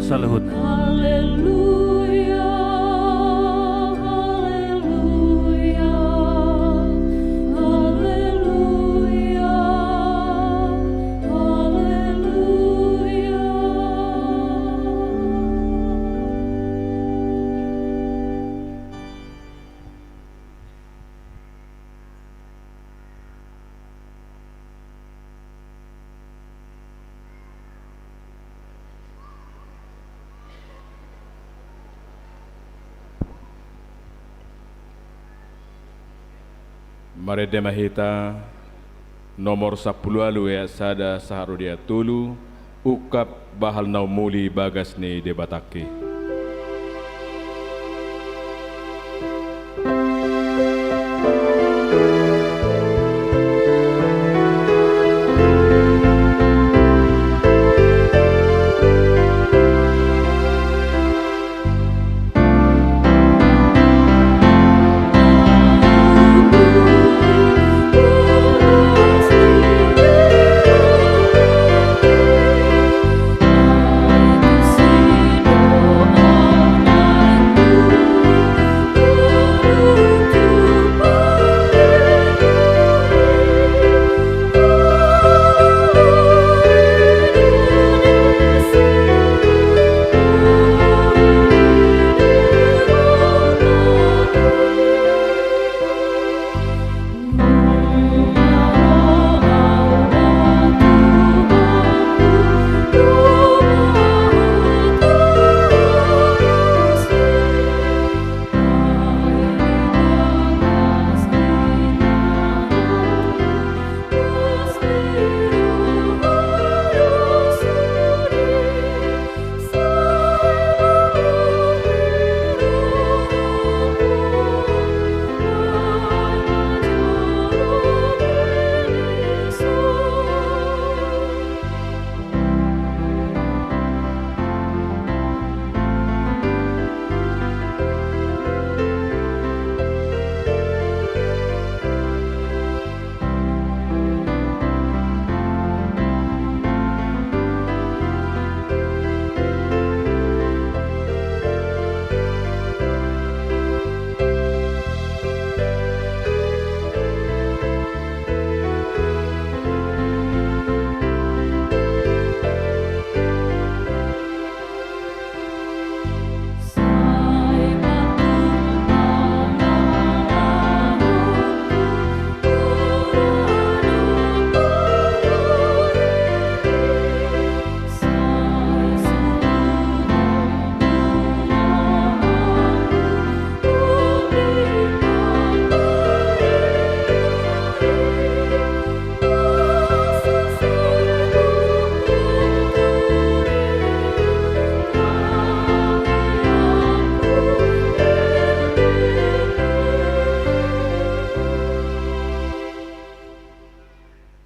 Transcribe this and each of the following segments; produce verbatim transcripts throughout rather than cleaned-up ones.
saluhutna. Haleluya, haleluya, haleluya, haleluya. Marende ma hita nomor sampulu ualu ayat sada sahat ro di ayat tolu, ungkap bahal na umuli bagas ni Debatangki.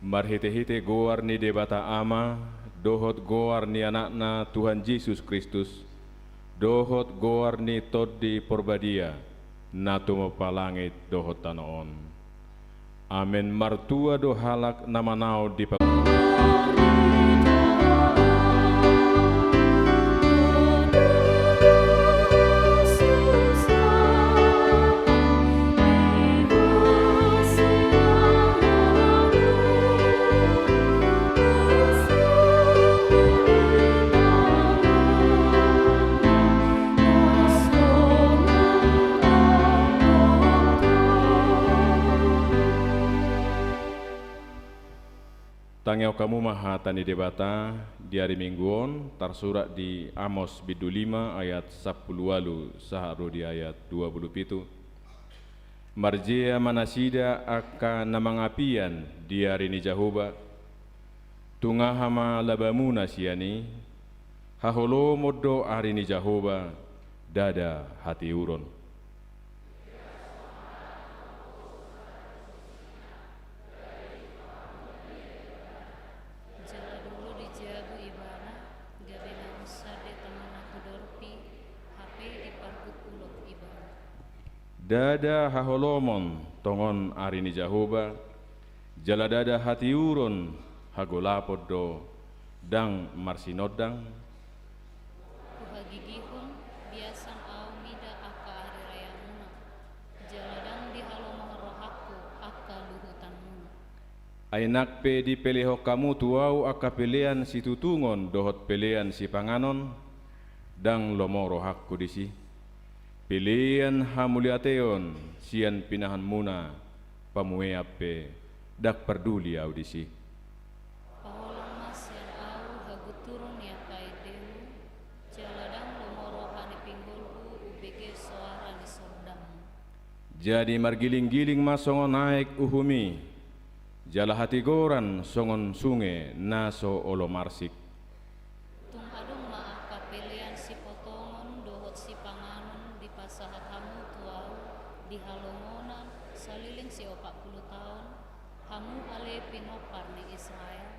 Marhitehite goar ni Debata Ama, dohot goar ni Anakna Tuhan Jesus Kristus, dohot goar ni Tondi Porbadia, na tumompa langit dohot tano on. Amen. Martua do halak na manaon di pa- Tangihon hamu ma hata ni Debata di ari Minggu on, tarsurat di Amos bindu lima ayat sampulu ualu sahat ro di ayat dua pulu pitu. Marjea ma nasida angka na mangapian di ari ni Jahowa. Tungaha ma labamuna sian i, haholomon do ari ni Jahowa, ndada hatiuron. Jala dolo dijabu ibana, gabe nga sande tano na hudorpi, hape diparguk ulok ibana. Ndada haholomon tongon ari ni Jahowa, jala ndada hatiuron, hagolapon do, ndang marsinondang. Ai nang pe dipelehon hamu tu ahu angka pelean situtungon dohot pelean sipanganon, ndang lomo rohangku disi. Pelean hamuliateon sian pinahanmuna pamuean pe, ndang parduli ahu disi. Paholong ma sian ahu hagunturon ni angka endemu, jala ndang lomo roha ni pinggolhu umbege soara ni sordanmu. Jadi margiling-giling ma songon aek uhum i, jala hatigoran songon sunge na so olo marsik. Tung adong ma angka pelean sipotongon dohot sipanganon dipasahat hamu tu ahu di halongonan saleleng siopat pulu taon, hamu ale pinompar ni Israel?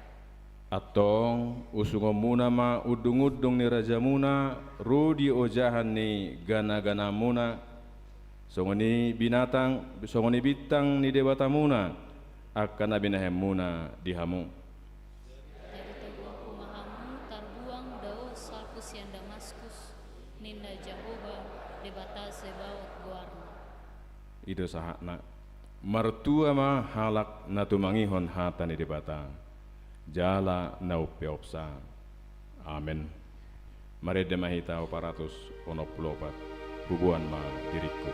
Antong, usungonmuna ma undung-undung ni rajamuna ro di ojahan ni gana-ganamuna, songon i binatang, songon i bintang ni debatamuna, angka na binahenmuna di hamu. Jadi toguhonku ma hamu tarbuang dao salpu sian Damaskus, ninna Jahowa, Debata Zebaot goarna. I do sahatna. Martua ma halak na tumangihon hata ni Debata, jala na umpeopsa. Amen. Marende ma hita, opat ratus onom pulu opat. Bubuan ma diringku.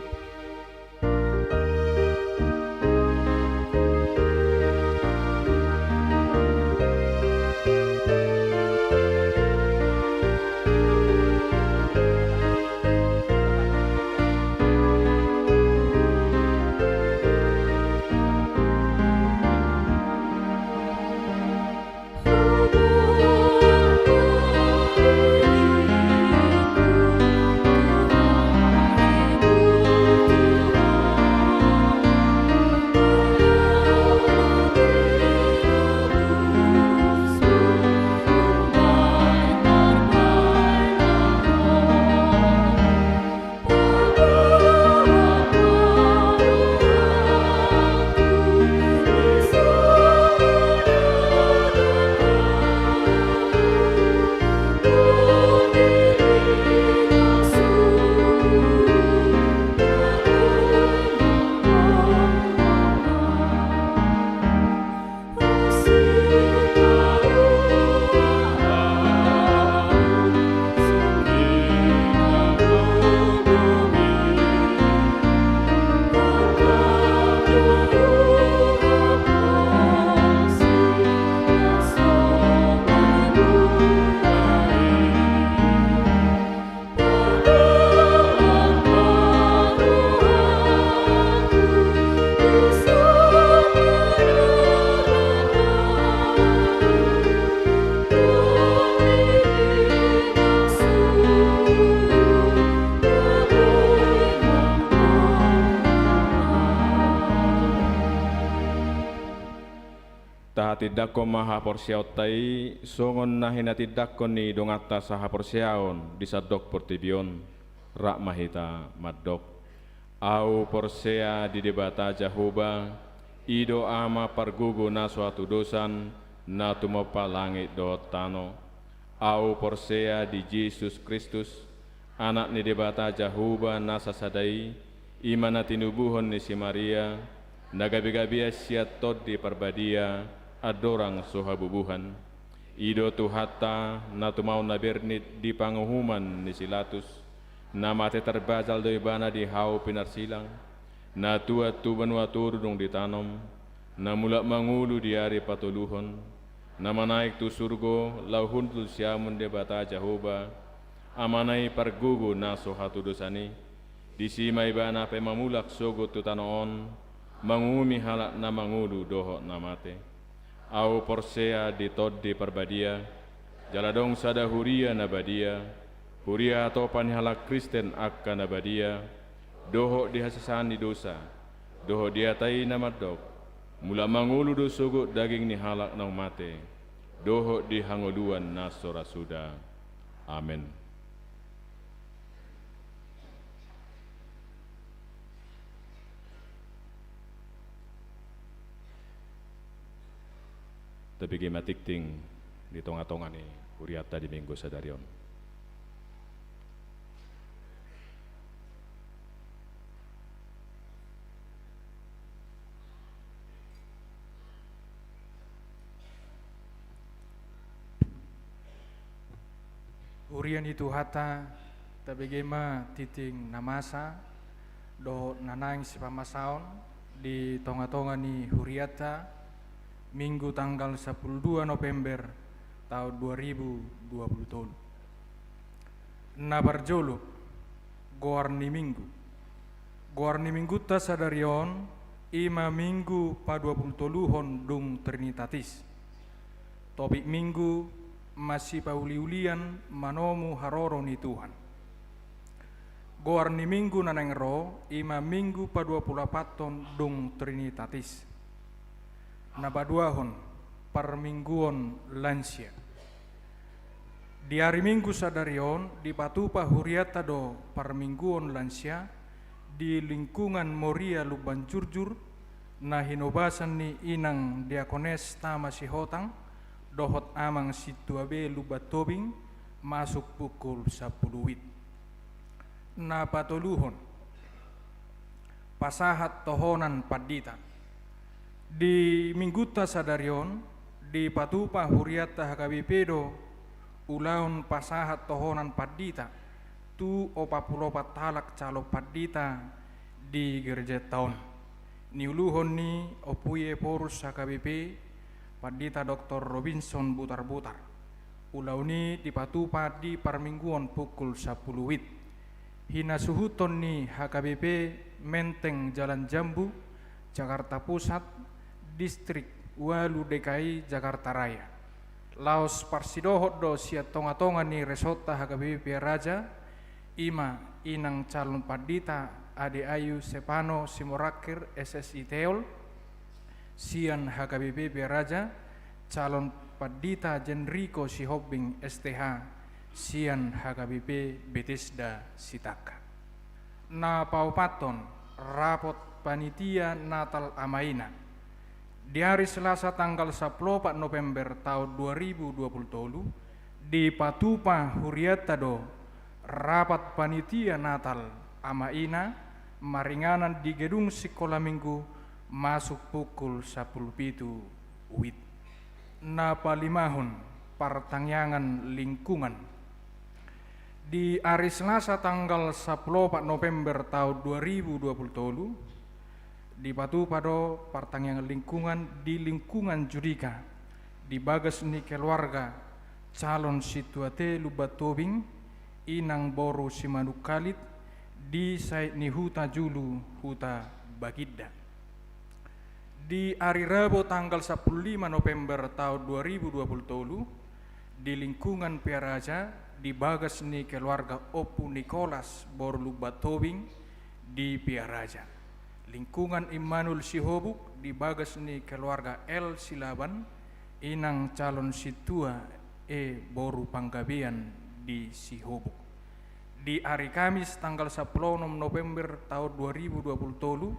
Tahatindangkon ma haporseaonta i songon na hinatindangkon ni donganta sahaporseaon di sandok portibi on. Rap ma hita mandok. Ahu porsea di Debata Jahowa, i do Ama pargogo na so hatudosan, na tumompa langit dohot tano. Ahu porsea di Jesus Kristus, Anak ni Debata Jahowa na sasada i, i ma na tinubuhon ni si Maria, na gabe-gabean sian Tondi Parbadia, andorang so habubuhan. I do Tuhanta, na tumaon na bernit di panguhuman ni si Latus, na mate tarbajal do ibana di hau pinarsilang, na tuat tu banua toru dung ditanom, na mulak mangolu di ari patoluhon, na manaek tu surgo, laho hundul siamun Debata Jahowa, Amana i pargogo na so hatudosan i. Disi ma ibana pe mamulak sogot tu tano on, manguhumi halak na mangolu dohot na mate. Ahu porsea di Tondi Parbadia, jala adong sada huria na badia, huria hatopan ni halak Kristen angka na badia, dohot di hasesaan ni dosa, dohot di hata i na mandok, mulak mangolu do sogot daging ni halak naung mate, dohot di hangoluan na so ra suda. Amen. Tabege ma tingting di tonga-tonga ni hurianta di Minggu sadari on. Huria ni Tuhanta, tabege ma tingting na masa dohot na naeng sipamasaon di tonga-tonga ni hurianta, Minggu tanggal sampulu dua November taon dua ribu dua pulu tolu. Na parjolo, goar ni Minggu. Goar ni Minggunta sadari on i ma Minggu paduapulutoluhon dung Trinitatis. Topik Minggu: Masipauli-ulian manomu haroro ni Tuhan. Goar ni Minggu na naeng ro i ma Minggu paduapuluopathon dung Trinitatis. Na paduahon, parmingguon lansia. Di ari Minggu sadari on dipatupa hurianta do parmingguon lansia di lingkungan Moria Lumban Jurjur, na hinobasan ni Inang Diakones Tama Sihotang dohot Amang Sintua B Lumban Tobing, masuk pukul sampulu wit. Na patoluhon, pasahat tohonan pandita. Di Minggunta sadari on dipatupa hurianta H K B P do ulaon pasahat tohonan pandita tu opat pulu opat halak calon pandita di gerejanta on. Niuluhon ni Ompu i Ephorus H K B P, Pandita Doktor Robinson Butarbutar. Ulaon i dipatupa di parmingguon pukul sampulu wit. Hinasuhuton ni H K B P Menteng Jalan Jambu, Jakarta Pusat, Distrik ualu D K I Jakarta Raya. Laos parsidohot do sian tonga-tonga ni resort H K B P Pearaja, i ma Inang calon pandita Ade Ayu Sepano Simorangkir, S S I Teol, sian H K B P Pearaja, calon pandita Jenriko Sihombing, S T H, sian H K B P Betesda Sitangka. Na paopathon, rapot panitia Natal Ama Ina. Di ari Selasa tanggal sampulu opat November taon dua ribu dua pulu tolu, dipatupa hurianta do rapat panitia Natal Ama Ina maringanan di Gedung Sikola Minggu, masuk pukul sampulu pitu wit. Na palimahon, partangiangan lingkungan. Di ari Selasa tanggal sampulu opat November taon dua ribu dua pulu tolu, dipatupa do partangiangan lingkungan di lingkungan Judika, di bagas ni keluarga calon Sintua T Lumban Tobing, Inang boru Simanungkalit, di sait ni Huta Julu, Huta Baginda. Di ari Rabu tanggal sampulu lima November taon dua ribu dua pulu tolu, di lingkungan Pearaja, di bagas ni keluarga Ompu Nikolas boru Lumban Tobing di Pearaja. Lingkungan Immanuel Sihobuk, di bagas ni keluarga L Silaban, Inang calon Sintua E boru Panggabean di Sihobuk. Di ari Kamis tanggal sampulu onom November taon dua ribu dua pulu tolu,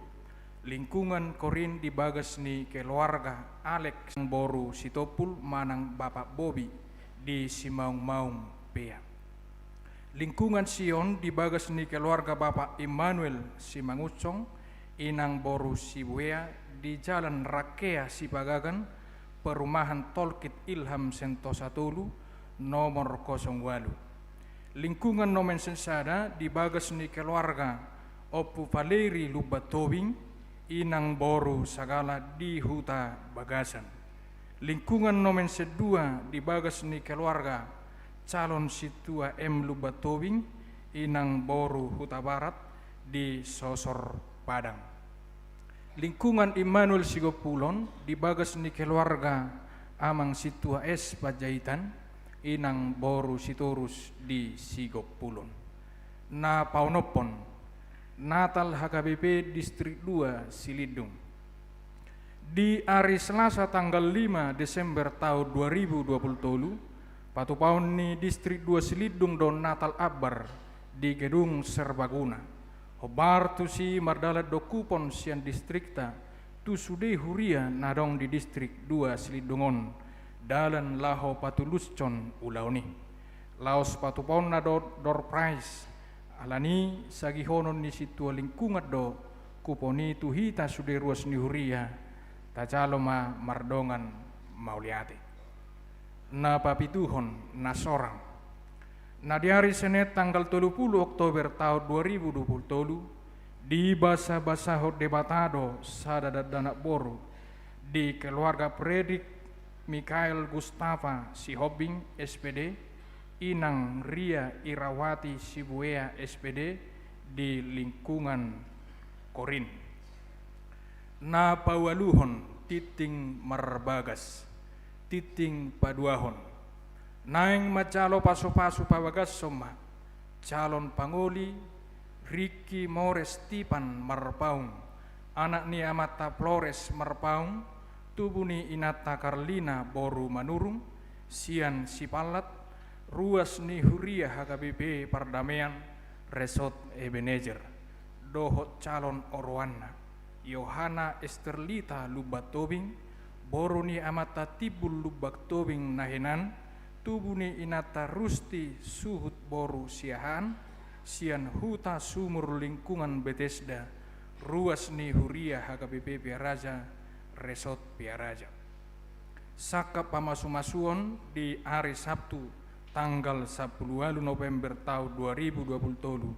lingkungan Korin di bagas ni keluarga Alex boru Sitompul manang Bapak Bobi di Simaung-maung Pea. Lingkungan Sion di bagas ni keluarga Bapak Immanuel Simangunsong, Inang boru Sibuea, di Jalan Rakkea Sipagagan, perumahan Tolkit Ilham Sentosa tolu, nomor kosong ualu. Lingkungan Nomen Sensada di bagas ni keluarga Ompu Valeri Lumban Tobing, Inang boru Sagala di Huta Bagasan. Lingkungan Nomen Sendua di bagas ni keluarga calon Sintua M Lumban Tobing, Inang boru Hutabarat di Sosor Padang. Lingkungan Immanuel Sigompulon di bagas ni keluarga Amang Sintua S Panjaitan, Inang boru Sitorus di Sigompulon. Na paonomhon, Natal H K B P Distrik dua Silindung. Di ari Selasa tanggal lima Desember taon dua ribu dua pulu tolu, patupaon ni Distrik dua Silindung do Natal Akbar di Gedung Serbaguna. Hombar tusi mardalan do hupon sian distrikta tu sude huria na adong di Distrik dua Silindung on, dalan laho patulushon ulaon i. Laos patupaonna do door prize, alani sagihonon ni sintua lingkungan do hupon i tu hita sude ruas ni huria, tajalo ma mardongan mauliate. Na papituhon, na sorang. Na di ari Senin tanggal tolu pulu Oktober taon dua ribu dua pulu tolu, dibasabasahon Debata do sada dakdanak boru di keluarga Fredrik Mikael Gustava Sihombing, S P D, Inang Ria Irawati Sibuea, S P D, di lingkungan Korin. Na paualuhon, tinting marbagas. Tinting paduahon. Naeng manjalo pasupasu pabagashon ma calon pangoli Riki Mores Tipan Marpaung, anak ni amanta Flores Marpaung, tubu ni inanta Karlina boru Manurung, sian Sipallat, ruas ni huria H K B P Pardamean, Resort Ebenezer, dohot calon oroanna Yohana Esterlita Lumban Tobing, boru ni amanta Timbul Lumban Tobing Nahinan, tubu ni inanta Rusti suhut boru Siahaan, sian Huta Sumur lingkungan Betesda, ruas ni huria H K B P Pearaja, Resort Pearaja. Sangkap pamasumasuon di ari Sabtu tanggal sampulu ualu November taon dua ribu dua pulu tolu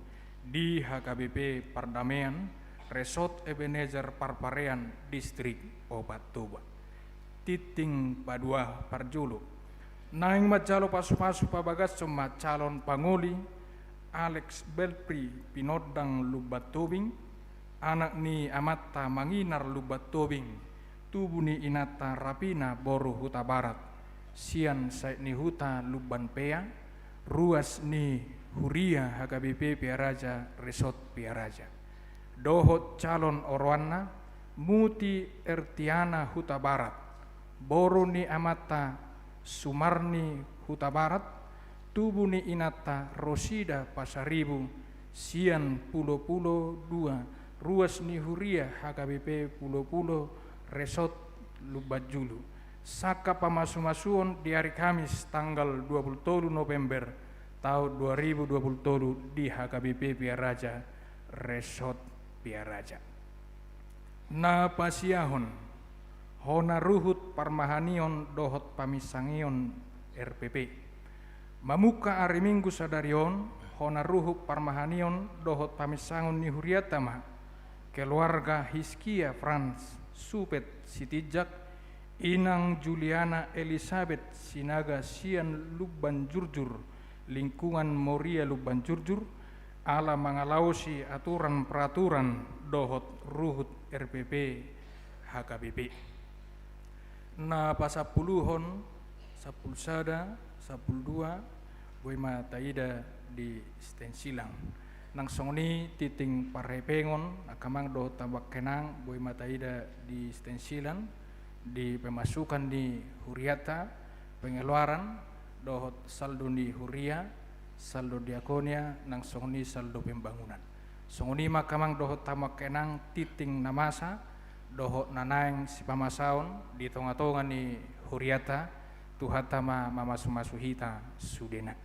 di H K B P Pardamean, Resort Ebenezer Parparean, Distrik Opat Toba. Tinting padua parjolo. Naeng manjalo pasupasu pabagashon ma calon pangoli Alex Belfri Pinondang Lumban Tobing, anak ni amanta Manginar Lumban Tobing, tubu ni inanta Rapina boru Hutabarat, sian Saitnihuta Lumban Pea, ruas ni huria H K B P Pearaja, Resort Pearaja. Dohot calon oroanna Muti Ertiana Hutabarat, boru ni amanta Sumarni Hutabarat, tubu ni inanta Rosida Pasaribu, sian Pulo Pulo dua, ruas ni huria H K B P Pulo Pulo, Resort Lumbanjulu. Sangkap pamasumasuon di ari Kamis tanggal dua pulu tolu November taon dua ribu dua pulu tolu di H K B P Pearaja, Resort Pearaja. Na pasiahon, hona ruhut parmahanion dohot paminsangion R P P. Mamungka ari Minggu sadari on, hona ruhut parmahanion dohot paminsangon ni hurianta ma keluarga Hiskia Frans Supet Sitinjak, inang Juliana Elisabet Sinaga sian Lumbanjurjur, lingkungan Moria Lumbanjurjur, ala mangalaosi aturan peraturan dohot ruhut R P P H K B P. Na pasampuluhon, sampulu sada, sampulu dua, boi ma taida di stensilan. Nang songon i tinting parhepengon, angka amang dohot hamu angka inang, boi ma taida di stensilan, di pemasukan ni hurianta, pengeluaran, dohot saldo ni huria, saldo diakonia, nang songon i saldo pembangunan. Songon i ma angka amang dohot hamu angka inang tinting na masa, dohot na naeng sipamasaon di tongatonga ni hurianta, Tuhanta ma mamasumasu hita sudena.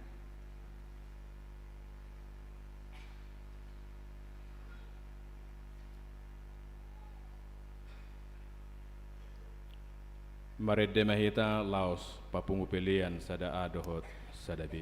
Marende ma hita laos papungu pelean sada A dohot sada B.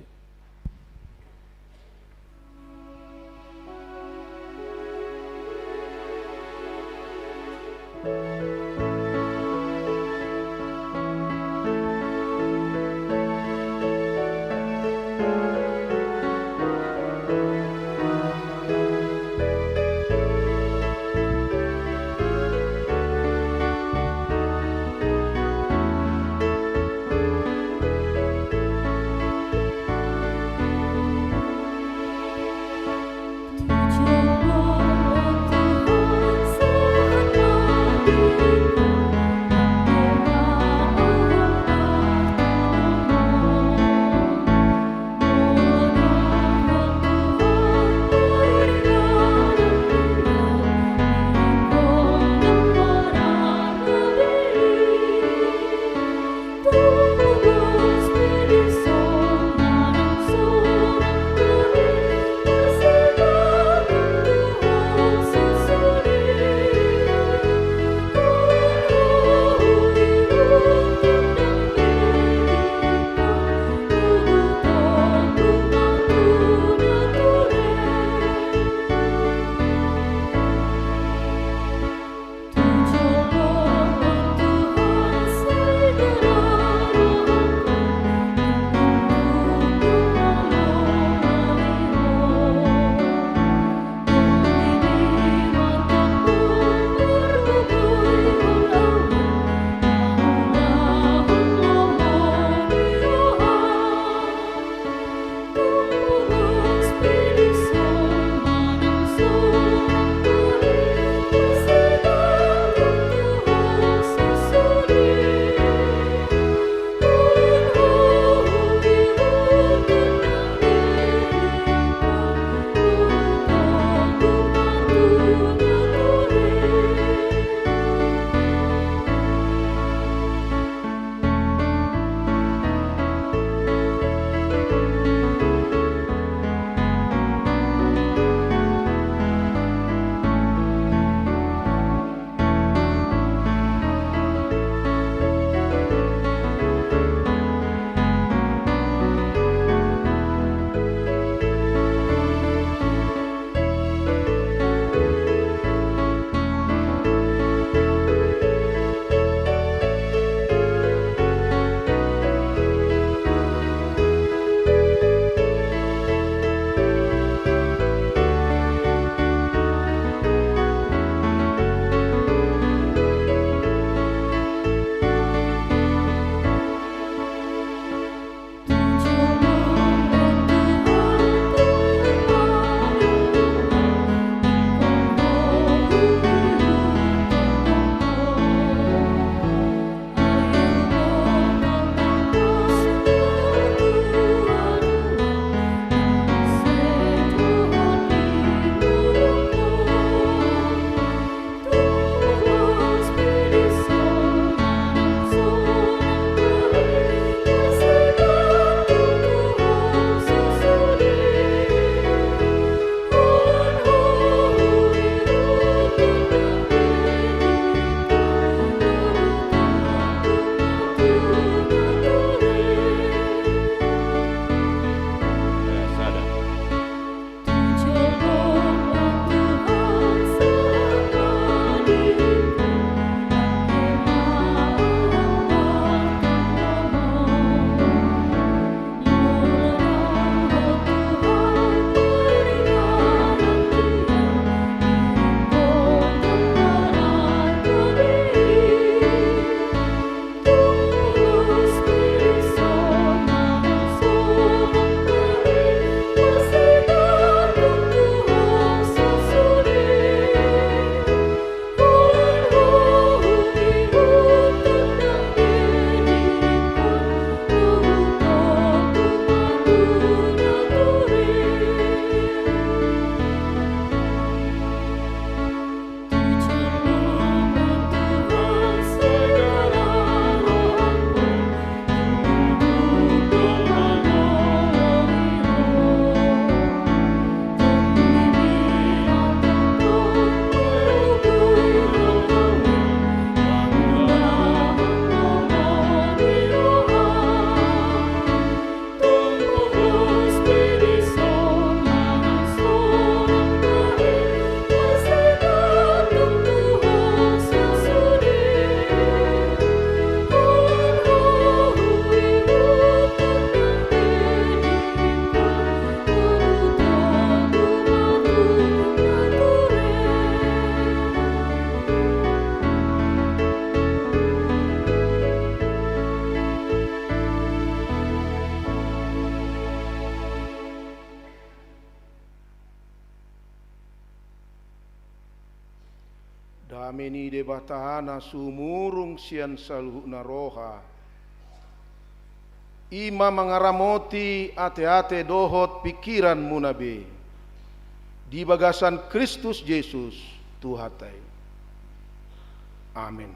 Dame ni Debata na sumurung sian saluhutna roha, i ma mangaramoti ateate dohot pingkiranmuna be, di bagasan Kristus Jesus, Tuhanta i. Amen.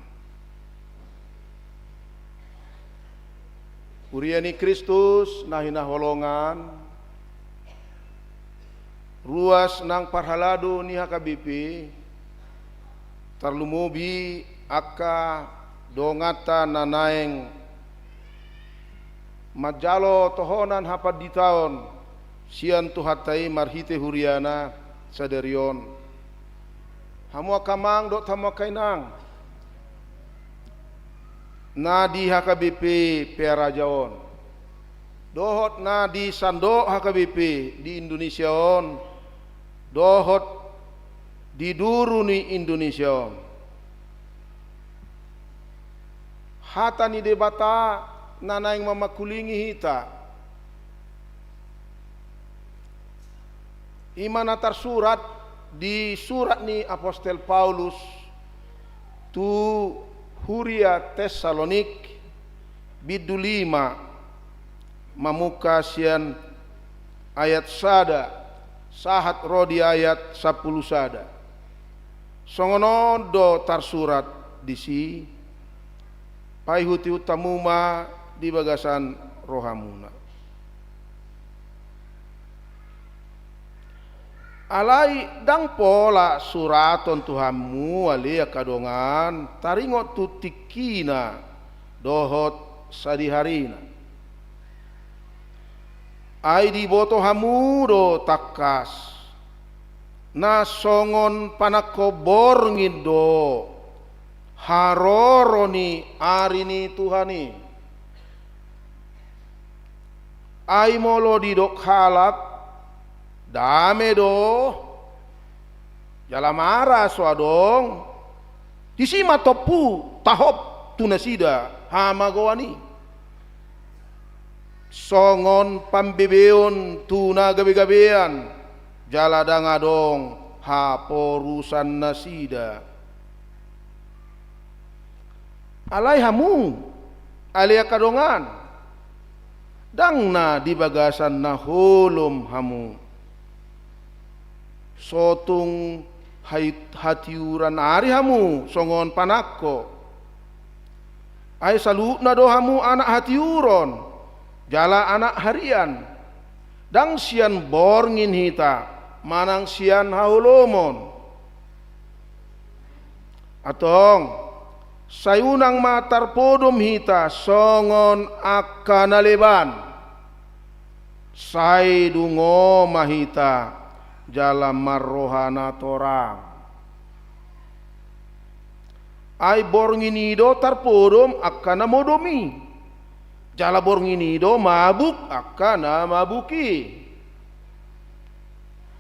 Huria ni Kristus na hinaholongan, ruas nang parhalado ni H K B P, tarlumobi angka donganta na naeng manjalo tohonan hapanditaon sian Tuhanta i marhite huriana sadari on. Hamu angka amang dohot hamu angka inang na di H K B P Pearaja on, dohot na di sandok H K B P di Indonesia on, dohot di duru ni Indonesia on. Hata ni Debata na naeng mamangkulingi hita, i ma na tarsurat di surat ni apostel Paulus tu huria Tessalonik, bindu lima, mamungka sian ayat sada sahat ro di ayat sampulu sada. Songon on do tarsurat disi, paihutihut hamu ma di bagasan rohamuna. Alai ndang pola suraton tu hamu ale angka dongan taringot tu tingkina dohot sadiharina. Ai diboto hamu do tangkas na songon panangko borngin do haroro ni ari ni Tuhan i. Ai molo didok halak, dame do, jala mara so adong, disi ma tompu tahop tu nasida hamagoan i. Songon pambebeon tu na gabegabean, jala ndang adong haporusan nasida. Alai hamu, ale angka dongan, ndang na di bagasan na holom hamu. So tung hai-, hatiuran ari hamu songon panangko. Ai saluhutna do hamu anak hatiuron, jala anak harian. Ndang sian borngin hita, manang sian haholomon. Antong, sai unang ma tarpodom hita songon angka na leban. Sai dungo ma hita jala marroha na torang. Ai borngin i do tarpodom angka na modom i. Jala borngin i do mabuk angka na mabuk i.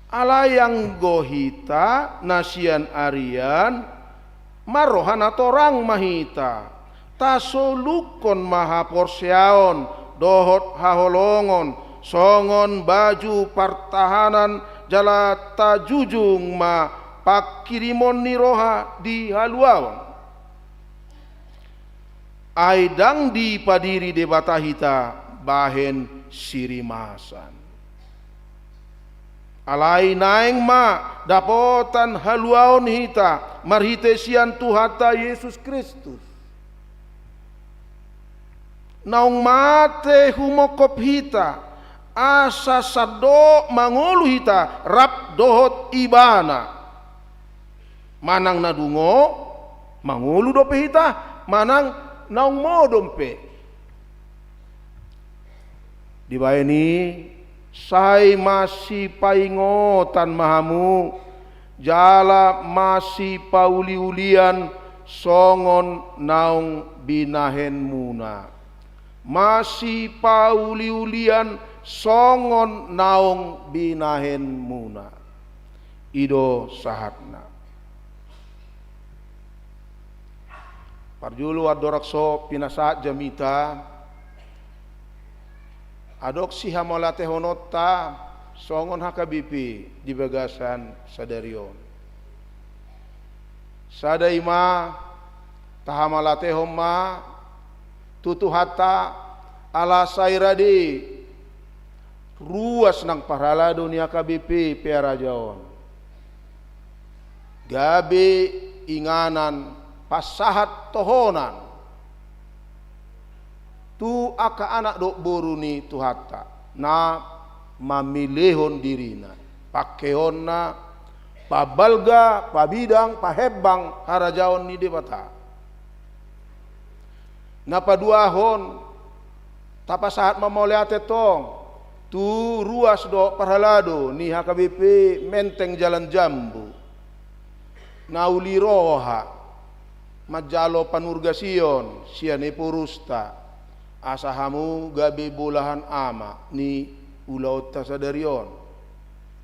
Alai anggo hita na sian arian, marroha na torang ma hita. Tasolukkon ma haporseaon dohot haholongon songon baju partahanan jala tajujung ma pangkirimon ni roha di haluaon. Ai ndang dipadiri Debata hita bahen sirimasan. Alai naeng ma dapotan haluaon hita marhite sian Tuhanta Jesus Kristus. Naung mate humongkop hita, asa sandok mangolu hita rap dohot Ibana. Manang na dungo mangolu dope hita, manang naung modom pe. Dibahen i, sai masipaingotan ma hamu, jala masipauliulian songon naung binahenmuna. Masipauliulian songon naung binahenmuna. I do sahatna. Parjolo andorang so pinasahat jamita, adong sihamauliatehononta songon H K B P di bagasan sadari on. Sada i ma, tahamauliatehon ma tu Tuhanta, ala sai rade ruas nang parhalado ni H K B P Pearaja on. Gabe inganan pasahat tohonan tu angka anak dohot boru ni Tuhanta, na mamelehon dirina, pangkeonna, pabalga, pabidang, pahembang harajaon ni Debata. Na paduahon, tapasahat ma mauliate tong tu ruas dohot parhalado ni H K B P Menteng Jalan Jambu, na uli roha manjalo panurgasion sian eporusta, asa hamu gabe bolahan ama ni ulaonta sadari on.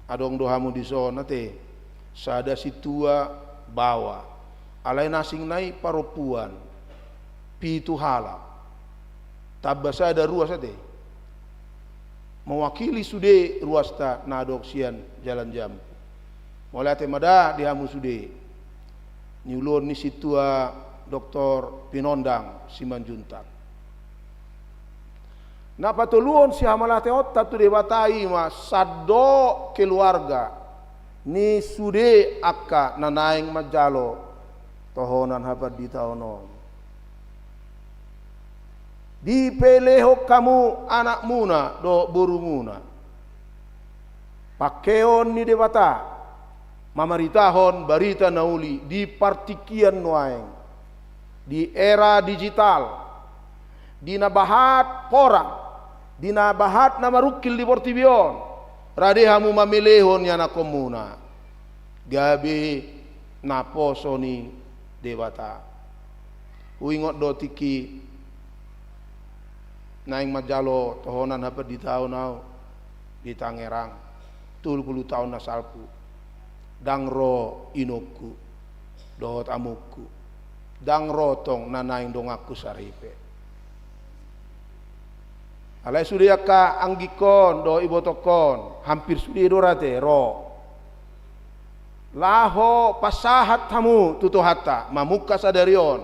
Adong do hamu dison ate, sada sintua baoa, alai na asing nai parompuan pitu halak, tamba sada ruas ate, mewakili sude ruasta na adong sian Jalan Jambu. Mauliate ma da di hamu sude, niuluhon ni sintua Doktor Pinondang Simanjuntak. Na patoluhon sihamauliateonta tu Debata i ma sandok keluarga ni sude angka na naeng manjalo tohonan hapanditaon on. Dipelehon hamu anakmuna dohot borumuna, pangkeon ni Debata, mamaritahon barita na uli di partingkian nuaeng, di era digital, di na bahat porang, di na bahat na marungkil di portibi on. Rade hamu mamelehon ianakhonmuna gabe naposo ni Debata. Huingot do tingki naeng manjalo tohonan hapanditaon ahu di Tangerang, tolu pulu taon na salpu. Ndang ro inongku dohot amongku, ndang ro tong na naeng donganku saripe. Alai sude angka anggingkon dohot ibotongkon, hampir sude do rate ro. Laho pasahat hamu tu Tuhanta, mamungka sadari on,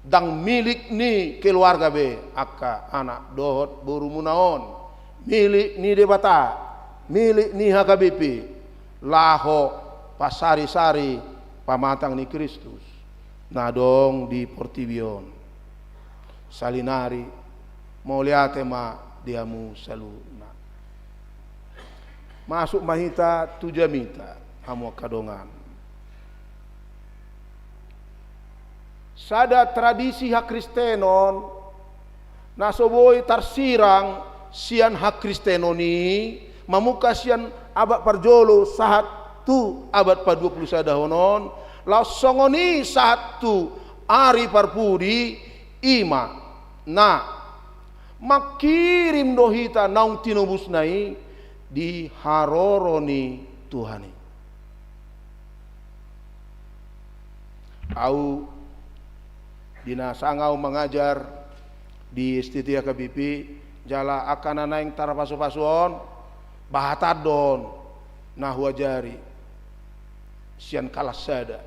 ndang milik ni keluarga be angka anak dohot borumuna on, milik ni Debata, milik ni H K B P, laho pasarisari pamatang ni Kristus na adong di portibi on. Salinari, mauliate ma di hamu saluhutna. Masuk ma hita tu jamita, hamu angka dongan. Sada tradisi hakristenon na so boi tarsirang sian hakristenon i, mamungka sian abad parjolo sahat tu abad padua pulu sadahon on, laos songon i sahat tu ari parpudi, i ma na mangkirim do hita naung tinobusna i di haroro ni Tuhan i. Ahu di na sanga ahu mangajar di S T T H K B P, jala angka na naeng tarpasupasu on, bahatandon na huajari sian kalas sada.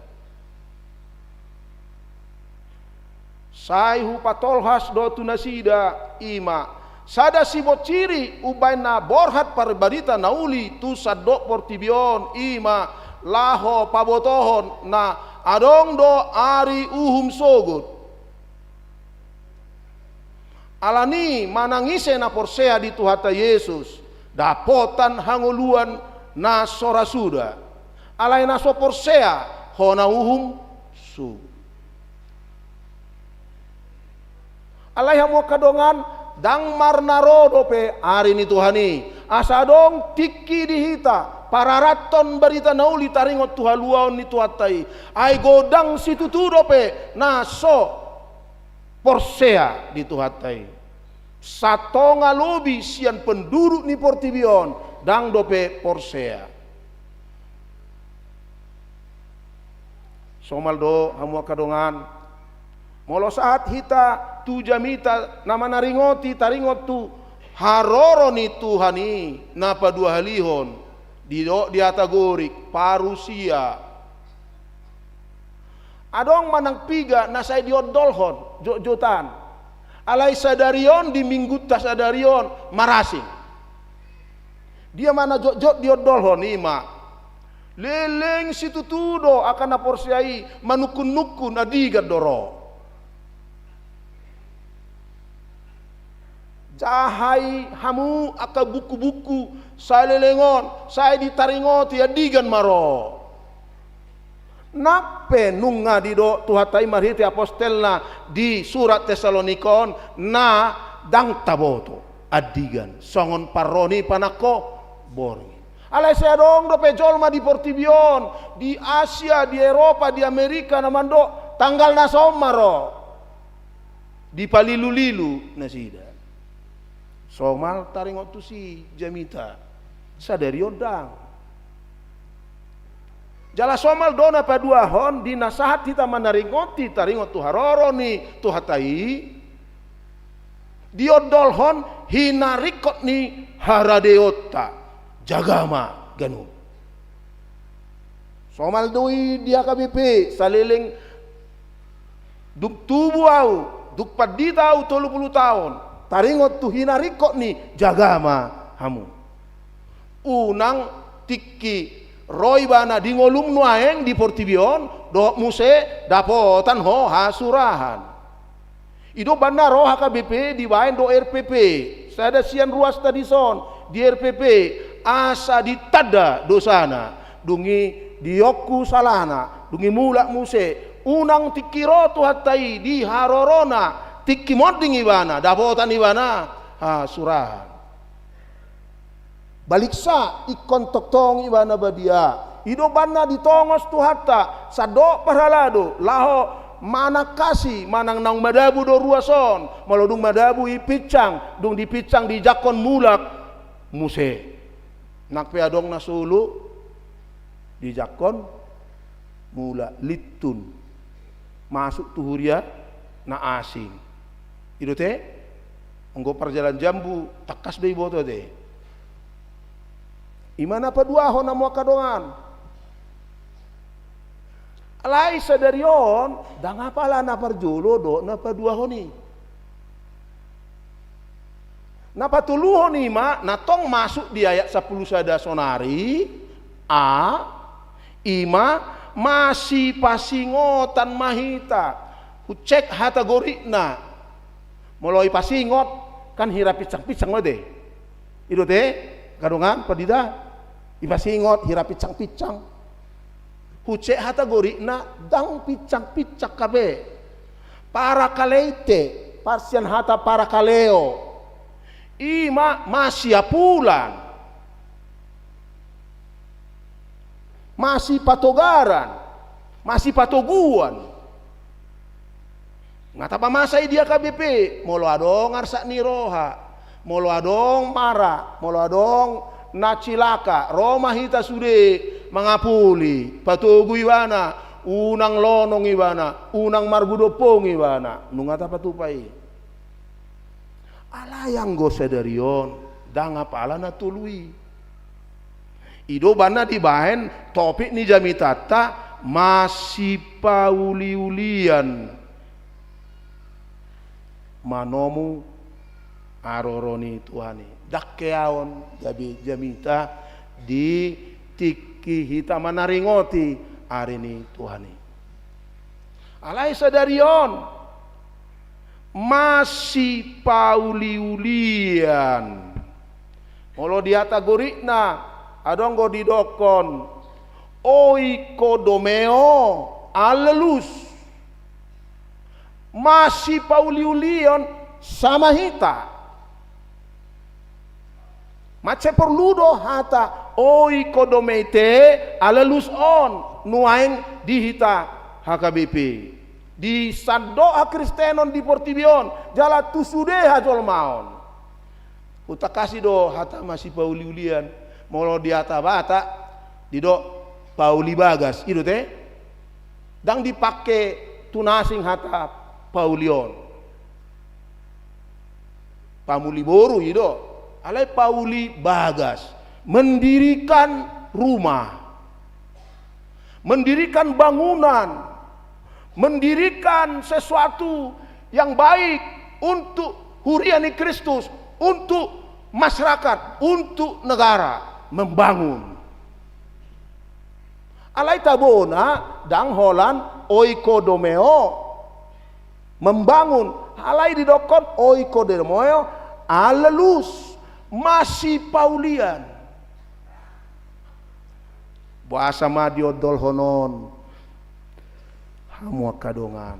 Sai hupatolhas do tu nasida, i ma sada sibonciri umbahen na borhat parbarita na uli tu sandok portibi on, i ma laho pabotohon na adong do ari uhum sogot. Alani manang ise na porsea di Tuhanta Jesus, dapotan hangoluan na so ra suda. Alai na so porsea, hona uhum sogot. Alai hamu angka dongan, ndang marnaro dope ari ni Tuhan i, asa adong tingki di hita pararathon barita na uli taringot tu haluaon ni Tuhanta i. Ai godang situtu dope na so porsea di Tuhanta i. Satonga lobi sian penduduk ni portibi on ndang dope porsea. Somal do hamu angka dongan, molo sahat hita tu jamita na manaringoti taringot tu haroro ni Tuhan i, na paduahalihon didok di hata Gorik parousia. Adong manang piga na sai diondolhon jotjotan. Alai sadari on, di minggunta sadari on, marasing. Dia ma na jotjot diondolhon? I ma, leleng situtu do angka na porsea i manungkunnungkun, andigan do ro. Jahai hamu angka bukubuku saleleng on, sai ditaringoti, andigan ma ro. Nang pe nunga didok Tuhanta i marhite apostelna di surat Tesalonika on, na ndang taboto, andigan, songon parro ni panangko borngin. Alai sai adong dope jolma di portibi on, di Asia, di Eropa, di Amerika, na mandok tanggal na so ma ro. Dipalilulilu nasida. Somal taringot tusi jamita, sadari on ndang. Jala somal do na paduahon, di na sahat hita manaringoti taringot tu haroro ni Tuhanta i, diondolhon hinaringkot ni haradeonta. Jaga ma ganup. Somal do i di H K B P, saleleng dung tubu ahu, dung pandita ahu tolu pulu taon, taringot tu hinaringkot ni jaga ma hamu. Unang tingki ro ibana di ngolum nuaeng di portibi on, dohot muse dapotan ho hasurahan. I do umbahen na ro H K B P dibaen do R P P, sada sian ruasta dison di R P P, asa ditanda dosana, dung i diongku salana, dung i mulak muse, unang tingki ro Tuhanta i di harorona, tingki monding ibana, dapotan ibana hasurahan. Baliksa ingkon tongtong ibana badia. I do umbahen na ditongos Tuhanta, sandok parhalado, laho manangkasi manang naung madabu do ruas on, molo dung madabu i pinsang, dung dipinsang dijangkon mulak muse. Nang pe adong na solo, dijangkon mulak, lintun, masuk tu huria na asing. I do te, anggo parjalanan jambu, tangkas do iboto te. I ma na paduahon, hamu angka dongan. Alai sadari on, ndang apala na parjolo dohot na paduahon i. Na patoluhon i ma, na tong masuk di ayat sampulu sada sonari, a, i ma masipasingotan ma hita. Hucek hata gorikna. Molo ipasingot, kan hira pinsang-pinsang ma te. I do te, angka dongan pandita, ipasingot hira pinsang-pinsang. Hucek hata gorikna, ndang pinsang-pinsang hape. Parakaleite, parsian hata parakaleo. I ma masiapulan. Masipatogaran. Masipatoguan. Nga tapamasa i di H K B P, molo adong arsak ni roha, molo adong mara, molo adong na cilaka, ro ma hita sude mangapuli, patogu ibana, unang lonong ibana, unang margu dompong ibana, nunga tapatupa i. Alai anggo sadari on, ndang apala na tolu i. I do umbahen na dibaen topik ni jamitanta, masipauliulian manomu haroro ni Tuhan i. Ndang heaon gabe jamita di tingki hita manaringoti ari ni Tuhan i. Alai sadari on, masipauliulian. Molo di hata gorikna, adong do didokkon oikodomeo, allelus. Masipauliulion sama hita. Mansai porlu do hata oikodomeo, allelus on nuaeng di hita H K B P. Di sandok hakristenon di portibi on, jala tu sude hajolmaon. Hutangkasi do hata masipauliulian, molo di hata Batak, didok pauli bagas, i do te? Ndang dipake tu na asing hata pauli on. Pamuli boru i do, alai pauli bagas. Mendirikan rumah. Mendirikan bangunan. mendirikan sesuatu yang baik untuk huria ni Kristus, untuk masyarakat, untuk negara, membangun. Alai tabona ndang holan oikodomeo, membangun. Alai didokkon oikodomeo, alelus, masipaulian. Boasa ma diondolhon on, hamu angka dongan?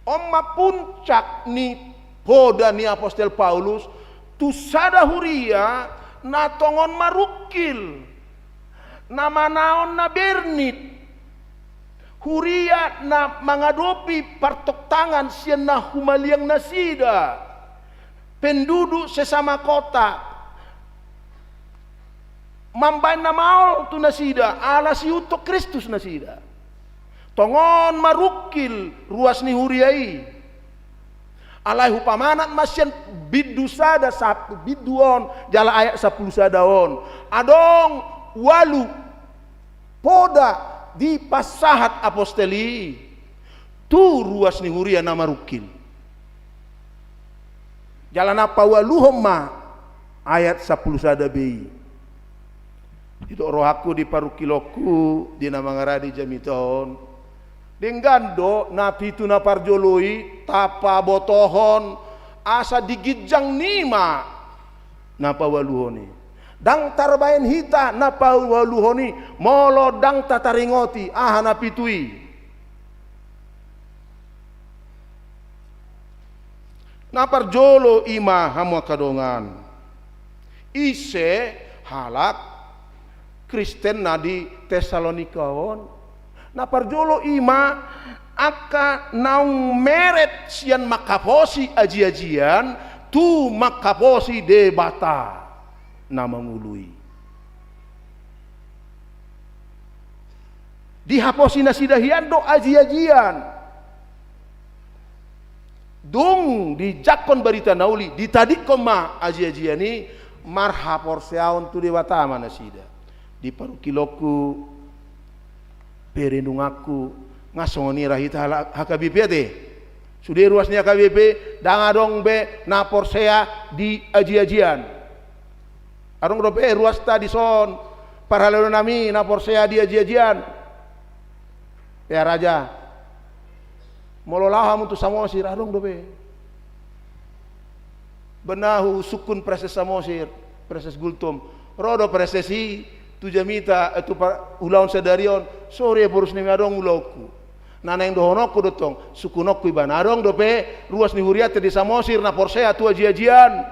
On ma puncak ni poda ni apostel Paulus tu sada huria na tongon marungkil, na manaon na bernit, huria na mangadopi partoktangan sian na humaliang nasida, penduduk sesama kota, mambaen na maol tu nasida, ala siihuthon Kristus nasida. Tongon marungkil ruas ni huria i. Alai hupamanat ma sian bindu sada sahat tu bindu on, jala ayat sampulu sada on. Adong ualu poda dipasahat apostel i tu ruas ni huria na marungkil. Jala na paualuhon ma ayat sampulu sada b i. Didok rohangku di parungkilonku, di na mangarade jamita on. Denggan do na pitu na parjolo i tapabotohon asa di ginjang ni ma na paualuhon i. Ndang tarbaen hita na paualuhon i molo ndang tataringoti aha na pitu i. Na parjolo i ma, hamu angka dongan, ise halak Kristen na di Tesalonika on. Na parjolo i ma angka naung meret sian mangkaposi ajiajian tu mangkaposi Debata na mangolu i. Dihaposi nasida hian do ajiajian. Dung dijangkon barita na uli, ditadingkon ma ajiajian i, marhaporseaon tu Debata ma nasida. Di parungkilonku, perenunganku, nga songon i ra hita halak H K B P ate. Sude ruas ni H K B P, ndang adong be na porsea di ajiajian. Adong dope ruasta dison, parhalado nami na porsea di ajiajian? Pe raja, molo laho hamu tu Samosir, adong dope? Bena husungkun Praeses Samosir, Praeses Gultom. Ro do praeses i tu jamita, eh, tu par-, ulaon sadari on, sore borus nami adong ulaonku. Na naeng dohononku do tong, sungkunonku ibana. Adong dope ruas ni hurianta di Samosir na porsea tu ajiajian?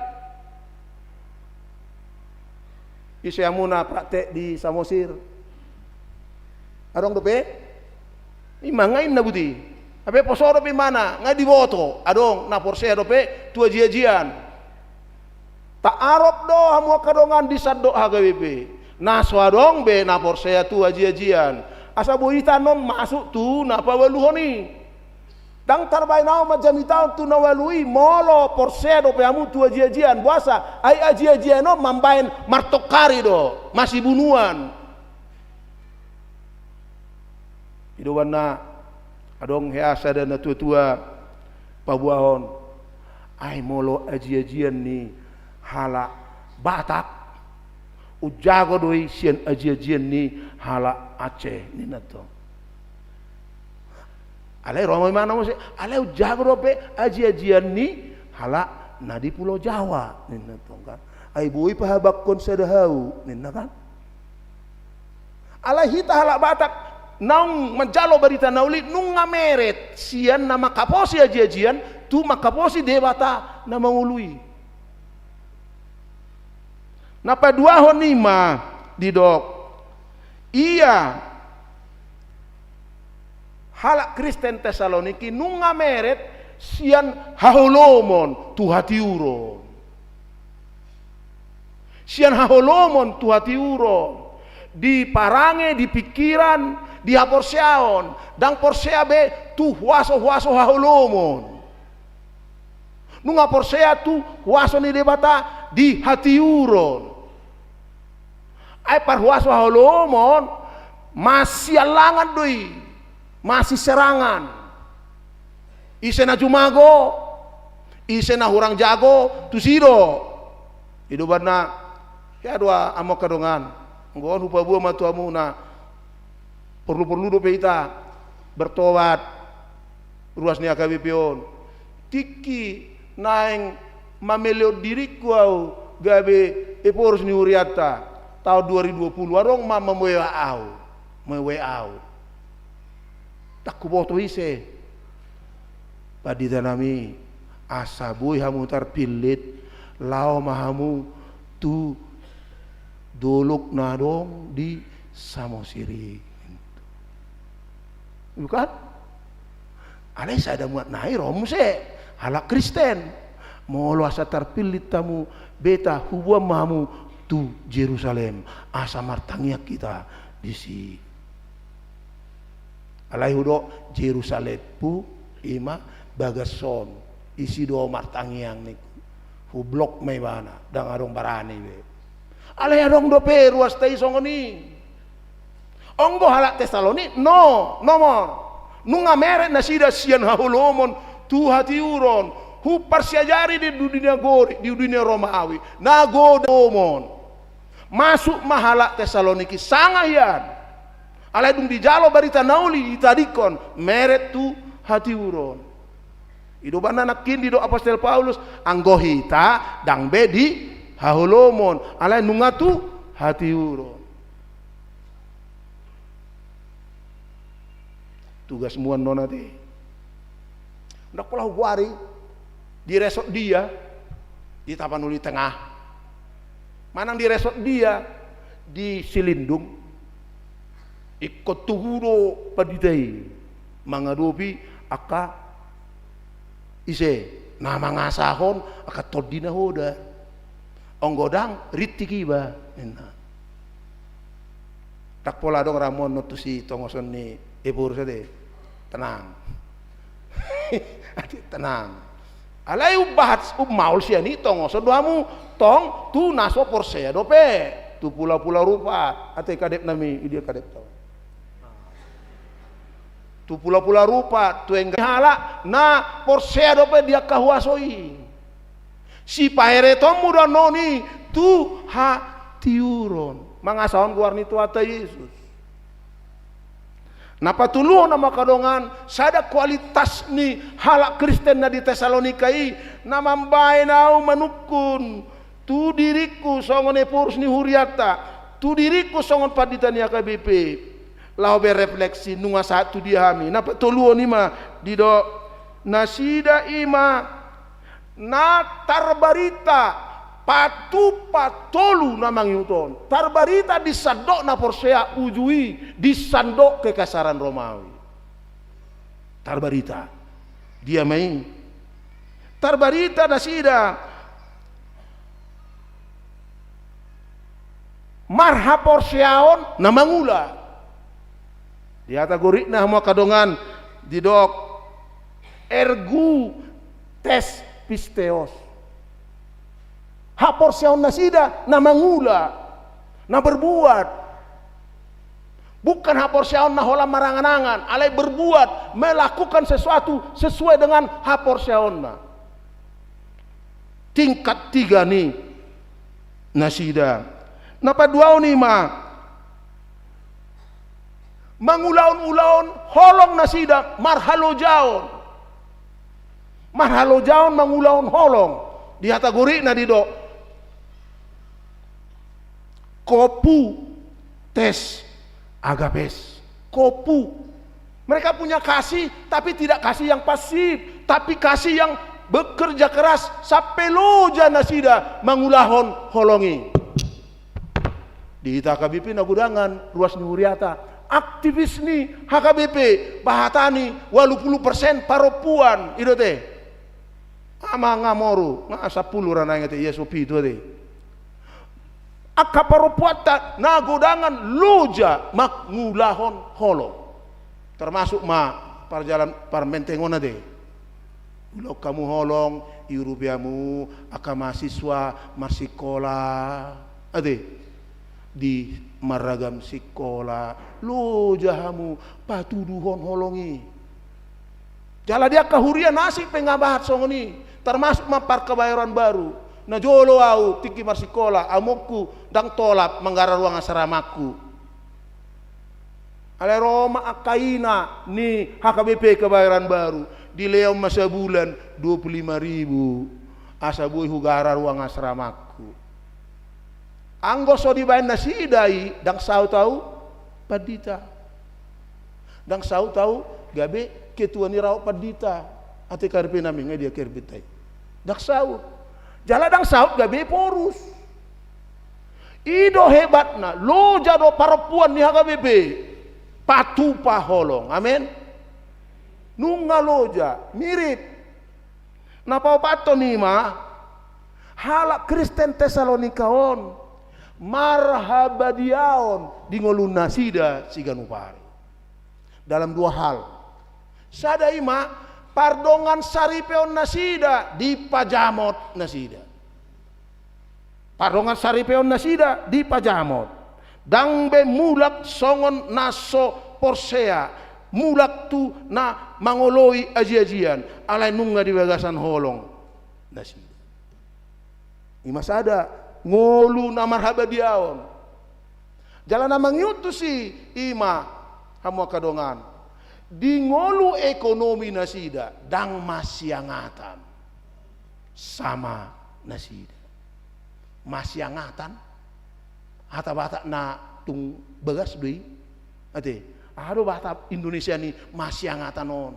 Ise hamu na praktek di Samosir? Adong dope? I ma nga inna buti. Hape poso dope imana, nga diboto. Adong na porsea dope tu ajiajian? Taarop do hamu angka dongan di sandok H K B P, na so adong be na porsea tu ajiajian. Asa boi hita annon masuk tu na paualuhon i. Ndang tarbaen ahu manjamitahon tu na ualu i molo porsea dope hamu tu ajiajian. Boasa? Ai ajiajian on mambaen martongkari do, masibunuan. I do umbahen na adong hea sada na tuatua paboahon, ai molo ajiajian ni halak Batak, umjago do i sian ajiajian ni halak Aceh, ninna tong. Alai ro ma imana muse, alai umjago dope ajiajian ni halak na di Pulo Jawa, ninna tong kan. Ai boi pahabanghon sada hau, ninna kan. Alai hita halak Batak naung manjalo barita na uli nunga meret sian na mangkaposi ajiajian tu mangkaposi Debata na mangolu i. Na paduahon i ma didok, ia halak Kristen Tesaloniki nunga meret sian haholomon tu hatiuron. Sian haholomon tu hatiuron, di parange, di pingkiran, di haporseaon, ndang porsea be tu huaso-huaso haholomon. Nunga porsea tu huaso ni Debata di hatiuron. Ai parhuaso haholomon masiallangan do i. Masiserangan. Ise na jumago, ise na hurang jago, tusi do. I do umbahen na, hea do amang angka dongan. Anggo on hupaboa ma tu hamu na porlu-porlu dope hita bertobat, ruas ni H K B P on. Tingki naeng mamelehon diringku ahu gabe ephorus ni hurianta taon dua ribu dua puluh, adong ma mamboan ahu, mamboan ahu. Ndang huboto ise. Pandita nami, asa boi hamu tarpillit, laho ma hamu tu dolok na adong di Samosir i. Bukan? Alai sada muat nai ro muse halak Kristen. Molo asa tarpillit hamu, beta huboan ma hamu tu Jerusalem, asa martangiang hita disi. Alai hudok Jerusalemhu ima bagas on, disi do martangiang ningku. Hublok ma ibana, ndang adong barani be. Alai adong dope ruasta i songon i. Anggo halak Tesalonik, no, nomor. Nunga meret nasida sian haholomon tu hatiuron, huparsiajari di dunia Gorik, di dunia Romawi. Na godang haholomon. Masuk ma halak Tesalonik i sanga hian. Alai dung dijalo barita na uli, ditadingkon, meret tu hatiuron. I do umbahen na nangkin didok apostel Paulus, anggo hita ndang be di haholomon, alai nunga tu hatiuron. Tugasmu annon ate. Ndang pola hugoari di resort dia, di Tapanuli Tengah. Manang di resort dia, di Silindung. Ingkon tubu do pandita i mangadopi angka ise na mangasahon angka tondi na hoda. Anggo ndang rintik iba ninna. Ndang pola adong ramuan non tusi tongoson ni ephorus ate. Tenang. Ate, tenang. Alai umbahat, ummaol sian i tongoson do hamu tong tu na so porsea dope, tu pula-pula rupa. Ate kadep nami, i dia kadep tong. Tu pula-pula rupa, tu enggai halak na porsea dope di angka huaso i. Sipaheretonmu do annon i tu hatiuron. Mangasahon goar ni Tuhanta Jesus. Na patoluhon, amang angka dongan, sada kualitas ni halak Kristen na di Tesalonika i, na mambahen ahu manungkun tu diringku songon ephorus ni hurianta, tu diringku songon pandita ni H K B P. Laho berefleksi, nunga sahat tu dia hami. Na patoluhon i ma didok nasida i ma na tarbarita patupa tolu na mangihut on. Tarbarita di sandok na porsea uju i di sandok kekaisaran Romawi. Tarbarita. Dia ma i? Tarbarita nasida marhaporseaon na mangula. Di hata Gorikna, hamu angka dongan, didok ergu tes pisteos. Haporseaon nasida na mangula, na berbuat. Bukan haporseaon na holan marangan-angan, alai berbuat, melakukan sesuatu sesuai dengan haporseaonna. Tingkat tiga ni nasida. Na paduahon i ma mangulahon ulaon holong nasida, marhalojaon. Marhalojaon mangulahon holong. Di hata Gorikna didok kopu tes agapes. Kopu. Mereka punya kasih, tapi tidak kasih yang pasif, tapi kasih yang bekerja keras sampe loja nasida mangulahon holong i. Di hita H K B P na godangan ruas ni huriata, aktivis ni H K B P, bahatani ualu pulu persen parompuan, i do ate. Amang, amoru, nga sampulu ra naeng ate, ia so pitu ate. Angka parompuanta na godangan loja mangulahon holong. Termasuk ma parjalan parmentengon ate. Ulaon hamu holong, iurupi hamu angka mahasiswa marsikola ate. Di maragam sikola, loja hamu patuduhon holong i. Jala di angka huria na asing pe nga bahat songon i, tarmasuk ma parkebayoran baru. Na jolo au tingki marsikola, amonku ndang tolap manggara ruang asramaku. Alai ro ma angka ina ni H K B P Kebayoran Baru, dilehon ma sabulan dua puluh lima ribu, asa boi hugara ruang asramaku. Anggo so dibaen nasida i, ndang saut au pandita. Ndang saut au gabe ketua ni raut pandita. Ate K R P nami, nga dia K R P ta i? Ndang saut. Jala ndang saut gabe porus. I do hebatna, loja do parompuan ni H K B P patupa holong. Amen. Nunga loja, mirip. Na paopathon i ma, halak Kristen Tesalonika on marhabadiaon di ngolunasida siganup ari. Dalam dua hal. Sada i ma, pardongan saripeon nasida dipajamot nasida. Pardongan saripeon nasida dipajamot. Ndang be mulak songon na so porsea, mulak tu na mangoloi ajiajian, alai nunga di bagasan holong nasida. I ma sada, ngolu na marhabadiaon. Jala na mangihut tusi, i ma, hamu angka dongan, di ngolu ekonomi nasida ndang masiangatan sama nasida. Masiangatan, hata Batak na tung bagas do i. Ate, aha do bahasa Indonesia ni masiangatan on?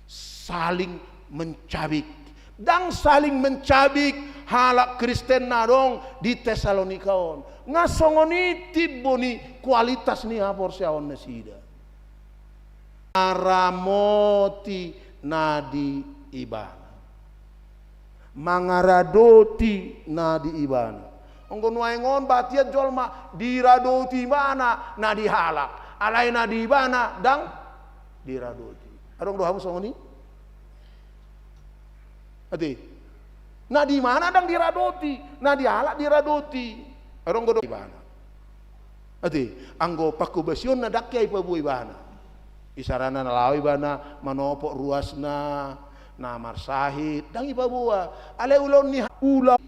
Saling mencabik. Ndang saling mencabik halak Kristen na adong di Tesalonika on. Nga songon i timbo ni kualitas ni haporseaon nasida. Maramoti na di ibana. Mangaradoti na di ibana. Anggo nuaeng on bahat hian jolma diradoti ibana na di halak, alai na di ibana ndang diradoti. Adong do hamu songon i? Ate. Na di ibana ndang diradoti, na di halak diradoti. Adong do ibana. Ate, anggo pangkobasionna ndang hea ipaboa ibana. Isarana na laho ibana manopot ruasna, na marsahit, ndang ipaboa. Alai ulaon ni ha-, ulaon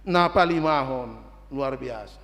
na palimahon, luar biasa.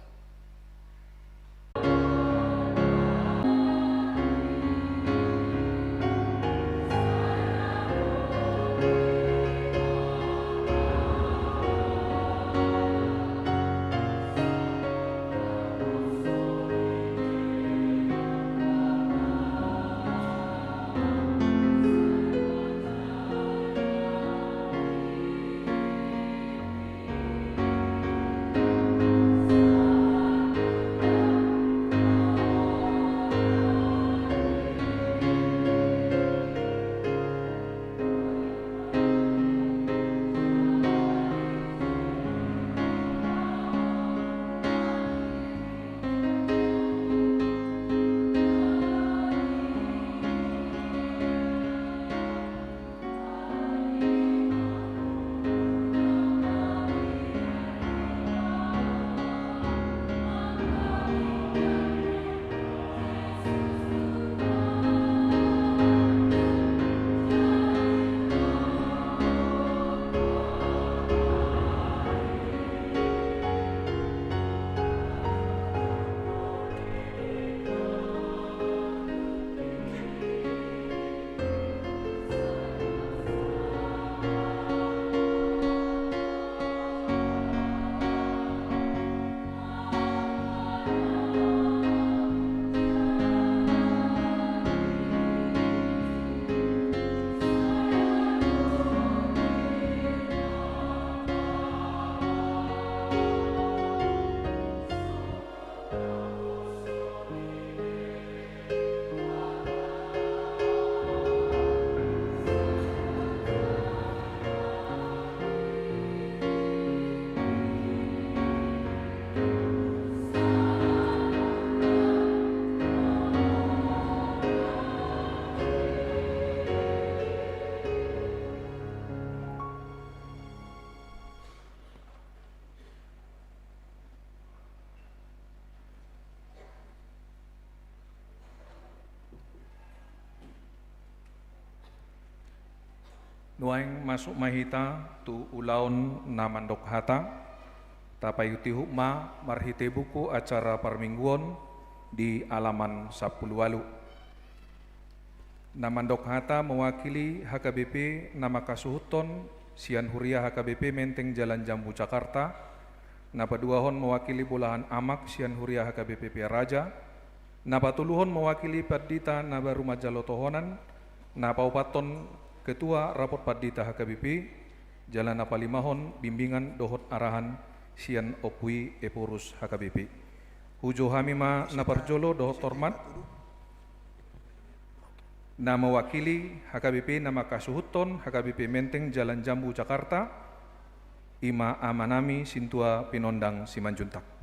Nuaeng masuk ma hita tu ulaon na mandok hata, tapaihutihut ma marhite buku acara parmingguon di alaman sampulu ualu. Na mandok hata mewakili H K B P na mangkasuhuthon sian Huria H K B P Menteng Jalan Jambu Jakarta, na paduahon mewakili Bolahan Amak sian Huria H K B P Pearaja, na patoluhon mewakili pandita na baru manjalo tohonan, na paopathon ketua rapot pandita H K B P, jala na palimahon bimbingan dohot arahan sian Ompu i Ephorus H K B P. Hujou hami ma na parjolo dohot hormat na mewakili H K B P na mangkasuhuthon H K B P Menteng Jalan Jambu Jakarta, i ma amanami Sintua Pinondang Simanjuntak.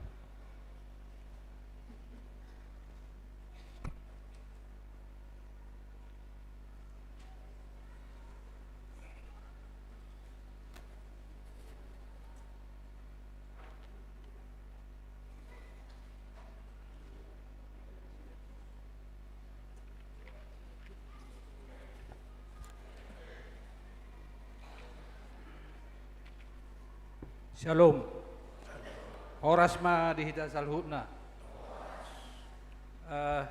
Syalom. Horas ma di hita saluhutna. Eh,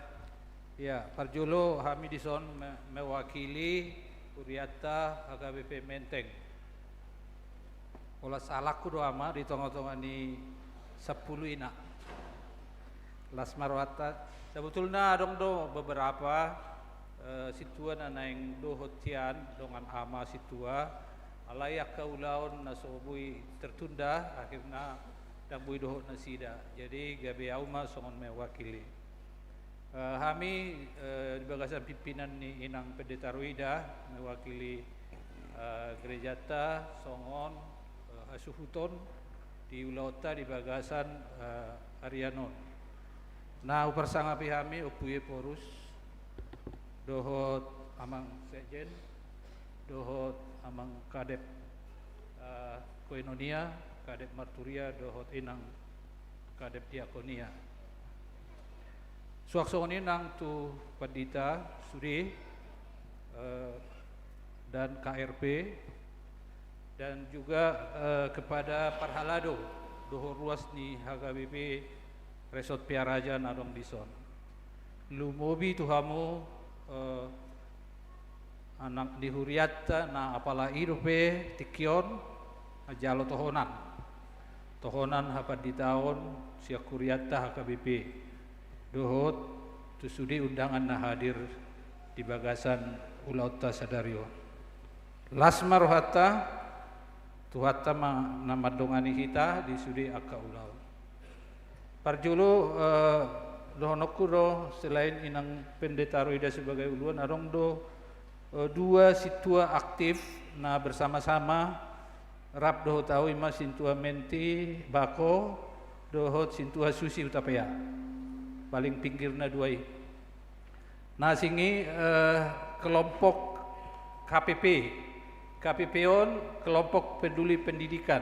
ya, parjolo hami dison me-, mewakili hurianta H K B P Menteng. Olat salangku do ama di tongatonga ni sampulu ina. Las ma rohanta. Sebetulna adong do beberapa, eh, sintua na naeng dohot hian dongan ama sintua. Alai angka ulaon na so boi tertunda, akhirna ndang boi dohot nasida. Jadi gabe au ma songon mewakili. Eh, hami, eh, di bagasan pimpinan ni Inang Pendeta Roida, mewakili, eh, gerejanta songon, eh, hasuhuton di ulaonta di bagasan, eh, arian on. Na huparsangapi hami Ompu Ephorus, dohot Amang Sekjen, dohot Amang Kadep, eh, Koinonia, Kadep Marturia, dohot Inang Kadep Diakonia. Suang songon i nang tu pandita sude, eh, dan K R P, dan juga, eh, kepada parhalado dohot ruas ni H K B P Resort Pearaja na adong dison. Lumobi tu hamu, eh, anak ni hurianta na apala i dope tingki on manjalo tohonan. Tohonan hapanditaon sian hurianta H K B P. Dohot tu sude undangan na hadir di bagasan ulaonta sadari on. Las ma rohanta, Tuhanta ma na mandongani hita di sude angka ulaon. Parjolo, eh, dohononku do, selain Inang Pendeta Roida sebagai uluan, adong do, eh, dua sintua aktif na bersama-sama rap dohot au, i ma Sintua Menti Bako dohot Sintua Susi Hutapea. Paling pinggirna dua i. Na asing i, eh, kelompok K P P. K P P on kelompok peduli pendidikan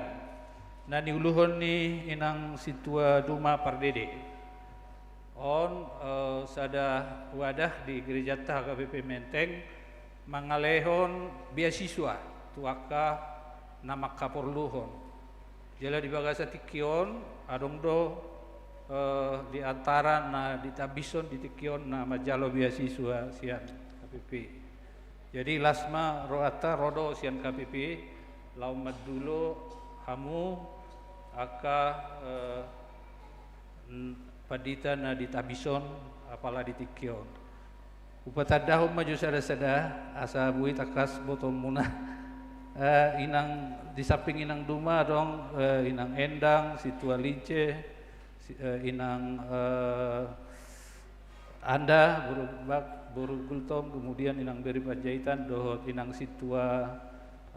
na niuluhon ni Inang Sintua Duma Pardede. On, eh, sada wadah di gerejanta H K B P Menteng mangalehon beasiswa tu angka na mangkaporluhon. Jala di bagasan tingki on adong do, eh, di antara na ditambishon di tingki on na manjalo beasiswa sian K P P. Jadi las ma rohanta, ro do sian K P P laho mandulo hamu angka, eh, n-, pandita na ditambishon apala di tingki on. Hupatandahon ma jo sada-sada asa boi tangkas botoonmuna. Eh, Inang, di samping Inang Duma adong, eh, Inang Endang, Sintua Lince, si-, eh, Inang, eh, Anda, boru Bak-, boru Gultom, kemudian Inang Beri Panjaitan dohot Inang Sintua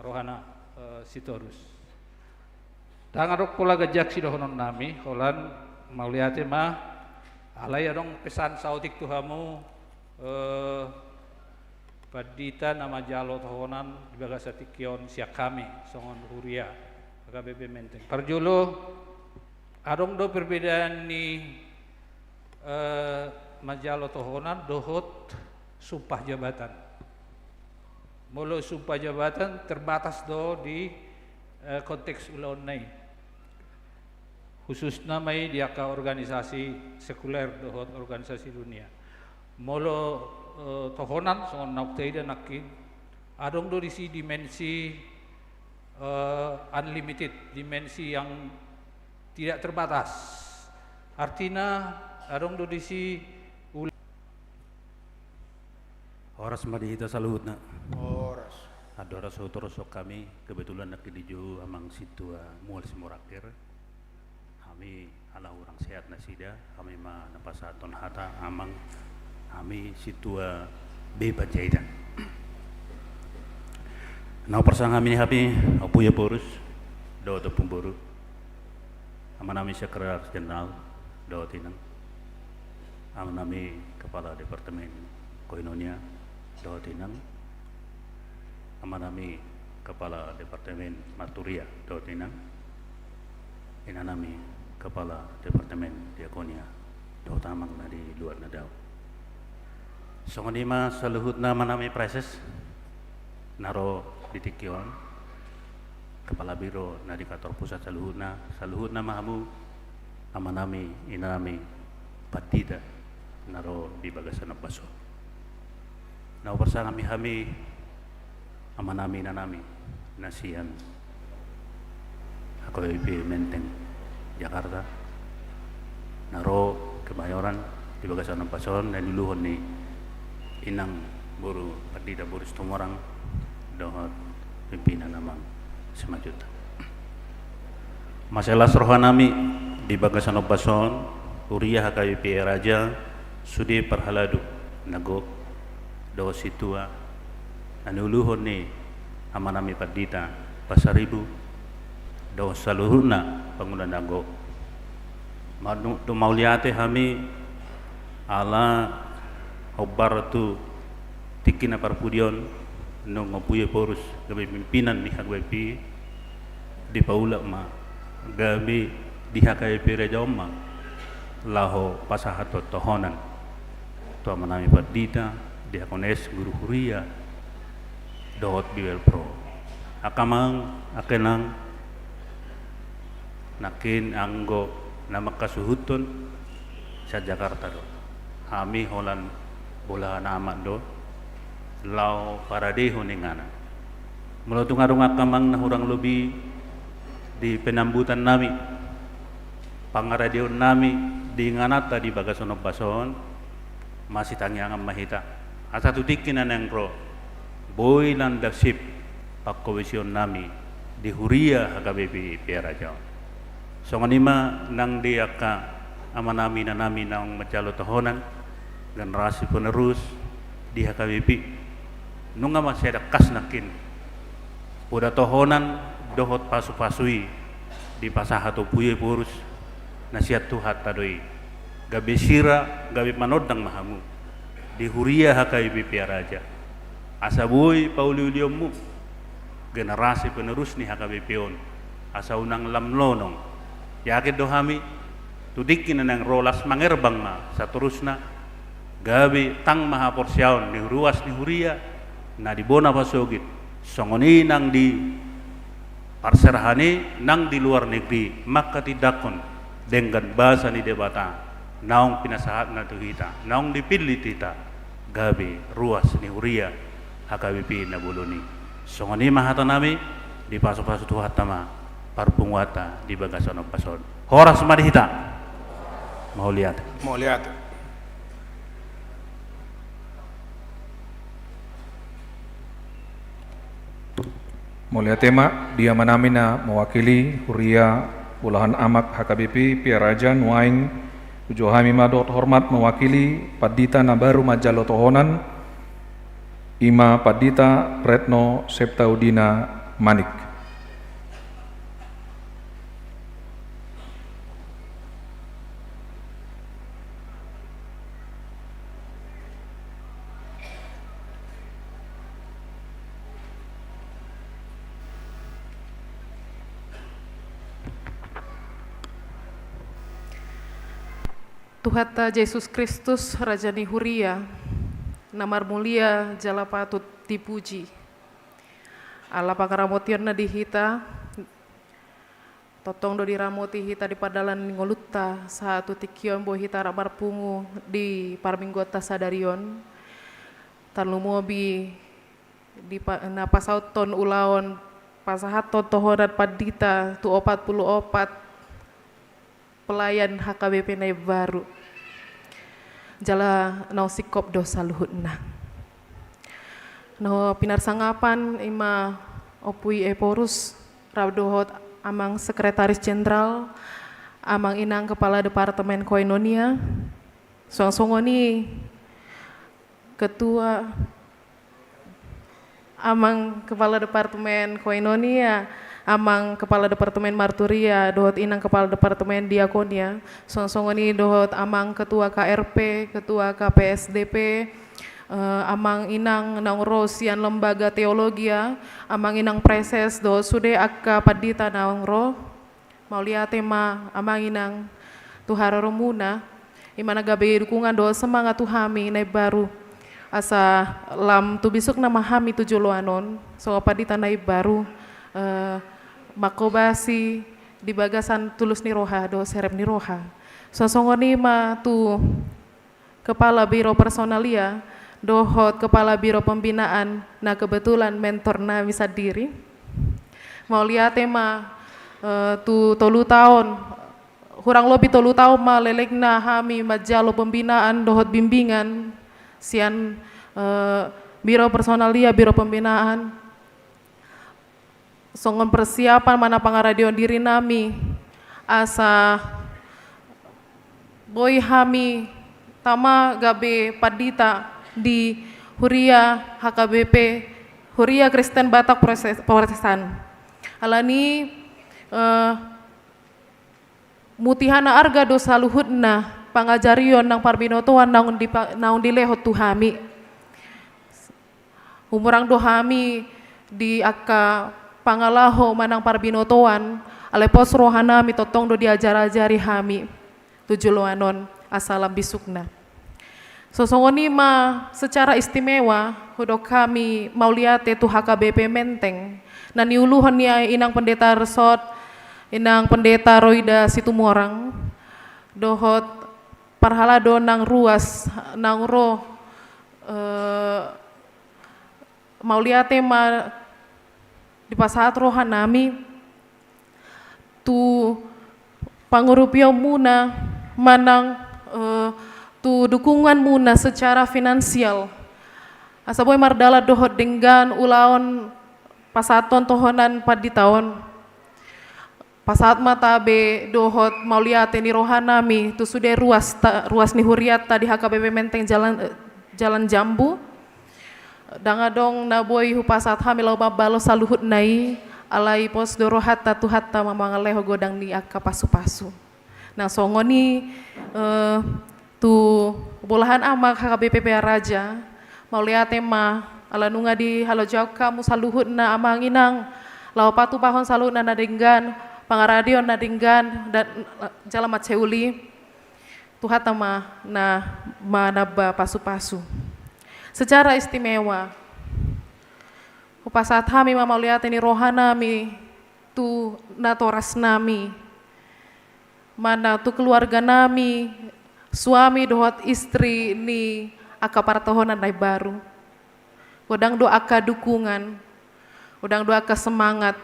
Rohana, eh, Sitorus. Ndang adong pola ganjang sidohononnami, holan mauliate ma, alai adong pesan saotik tu hamu, eh, pandita na manjalo tohonan di bagasan tingki on sian hami songon huria H K B P Menteng. Parjolo, adong do perbedaan ni, eh, manjalo tohonan dohot sumpah jabatan. Molo sumpah jabatan terbatas do di, eh, konteks ulaonna i. Khususna ma i di angka organisasi sekuler dohot organisasi dunia. Molo, eh, tohonan songon naung taida nangkin, adong do disi dimensi, eh, unlimited, dimensi yang tidak terbatas. Artina adong do disi ul- Horas ma di hita saluhutna. Horas. Andorang so hutorus hami, kebetulan nangkin dijou amang sintua Mual Simorangkir. Hami ala hurang sehat nasida, hami ma na pasahathon hata amang, hami sintua B Panjaitan. Na hupasahat hami ni hami, Ompu Ieporus, dohot Ompuboru. Amanami Sekretaris Jenderal, dohot inang. Amanami Kepala Departemen Koinonia, dohot inang. Amanami Kepala Departemen Marturia, dohot inang. Inanami Kepala Departemen Diakonia, dohot amang na di luar na dao. Songon i ma saluhutna amanami praeses na ro di tingki on, kepala biro na di kantor pusat saluhutna, saluhutna ma hamu amanami, inanami, pandita na ro di bagasan ombas on. Na hupasahat hami, amanami, inanami na sian H K B P Menteng Jakarta, na ro Kemayoran di bagasan ombas on, na niuluhon ni inang boru Pandita Boris Tumorang dohot pimpinan amang Simanjuntak. Mansai las rohanami di bagasan ombas on, huria H K B P Raja, sude parhalado na gok dohot sintua, na niuluhon ni amanami Pandita Pasaribu dohot saluhutna pangula na gok. Manu-, do mauliate hami ala hombar tu tingki na parpudi on, nunga Ompu Ieporus gabe pimpinan ni H K B P, dipaulak ma gabe di H K B P Raja on ma laho pasahathon tohonan tu amanami pandita, diakones, guru huria dohot bibelvrouw. Angka amang, angka inang, nangkin anggo na manghasuhuthon sian Jakarta do. Hami holan bolahan amak do, laho paradehon inganan. Molo tung adong angka amang na hurang lobi di penambutannami, pangaradeonnami di ingananta di bagasan ombas on, masitangiangan ma hita. Asa tu tingki na naeng ro, boi landak sip panghobasionami di huria H K B P Piara Raja on. Songon i ma nang di angka amanami inanami naung manjalo tohonan, generasi penerus di H K B P. Nunga mansai tangkas nangkin poda tohonan dohot pasupasu i dipasahat Ompu Ieporus, na sian Tuhanta do i. Gabe sira, gabe manondang ma hamu di huria H K B P Piara Raja. Asa boi pauliulionmu generasi penerus ni H K B P on, asa unang lam lonong. Yakin do hami, tu tingki na naeng ro las mangerbang ma satorusna, gabe tang ma haporseaon di ruas ni huria na di bona pasogit, songon i nang di parserahan i nang di luar negeri, manghatindanghon denggan basa ni Debata naung pinasahatna tu hita, naung dipillit hita gabe ruas ni huria H K B P na bolon i. Songon i ma hatanami, dipasupasu Tuhanta ma parpunguanta di bagasan ombas on. Horas ma di hita. Mauliate. Mauliate. Mauliate ma di amanami na mewakili huria bolahan amak H K B P Piara Raja. Nuaeng hujou hami ma dohot hormat mewakili pandita na baru manjalo tohonan, i ma Pandita Retno Septaudina Manik. Tuhanta Jesus Kristus, Raja ni huria, na marmulia jala patut dipuji. Ala pangaramotionna di hita, tongtong do diramoti hita di pardalanan ni ngolunta, sahat tu tingki on boi hita rap marpungu di parmingguonta sadari on. Tarlumobi di pa-, na pasahathon ulaon, pasahathon tohonan pandita tu opat pulu opat pelayan H K B P na imbaru. Jala naung singkop do saluhutna. Na pinarsangapan i ma Ompu Ephorus, rap dohot Amang Sekretaris Jenderal, Amang Inang Kepala Departemen Koinonia, suang songon i Ketua, Amang Kepala Departemen Koinonia, Amang Kepala Departemen Marturia, dohot Inang Kepala Departemen Diakonia, suang songon i dohot Amang Ketua K R P, Ketua K P S D P, eh, Amang Inang naung ro sian Lembaga Teologia, Amang Inang Praeses, dohot sude angka pandita naung ro. Mauliate ma Amang Inang tu haroromuna, i ma na gabe dukungan dohot semangat tu hami na imbaru. Asa lam tu bisukna ma hami tu joloan on, songon pandita na imbaru, eh, mangkobasi di bagasan tulus ni roha dohot serep ni roha. Suang songon i ma tu Kepala Biro Personalia dohot Kepala Biro Pembinaan, na kebetulan mentor nami sandiri. Mauliate ma, eh, tu tolu taon, hurang lobi tolu taon ma lelengna hami manjalo pembinaan dohot bimbingan sian, eh, Biro Personalia, Biro Pembinaan. Songon persiapan manang pangaradeon diri nami, asa boi hami tama gabe pandita di Huria H K B P, Huria Kristen Batak Proses-, Protestan. Alani, eh, mutiha na arga do saluhutna pangajarion nang parbinotoan naung dipa-, naung dilehon tu hami. Humurang do hami di angka pangalaho manang parbinotoan, alai pos roha nami tongtong do diajar-ajari hami tu joloan on asa lam bisukna. Suang songon i ma secara istimewa hudok hami mauliate tu H K B P Menteng, na niuluhon ni Inang Pendeta Resort, Inang Pendeta Roida Situmorang, dohot parhalado nang ruas naung ro, eh, mauliate ma dipasahat roha nami tu pangurupionmuna manang, eh, tu dukunganmuna secara finansial. Asa boi mardalan dohot denggan ulaon pasahathon tohonan pandita on. Pasahat ma tabe dohot mauliate ni roha nami tu sude ruas ta-, ruas ni hurianta di H K B P Menteng Jalan, eh, Jalan Jambu. Ndang adong na boi hupasahat hami laho mambalos saluhutna i, alai pos do rohanta Tuhanta ma mangalehon godang ni angka pasupasu. Nang songon i, eh, tu bolahan Amang H K B P Pearaja, mauliate ma ala nunga dihalojaon hamu saluhutna Amang Inang, laho patupahon saluhutna na denggan, pangaradeon na denggan, dan, eh, jala mansai uli. Tuhanta ma na manamba pasupasu. Secara istimewa, hupasahat hami ma mauliate ni roha nami tu natoras nami, manang tu keluarga nami, suami dohot istri ni angka partohonan na imbaru. Godang do angka dukungan, godang do angka semangat.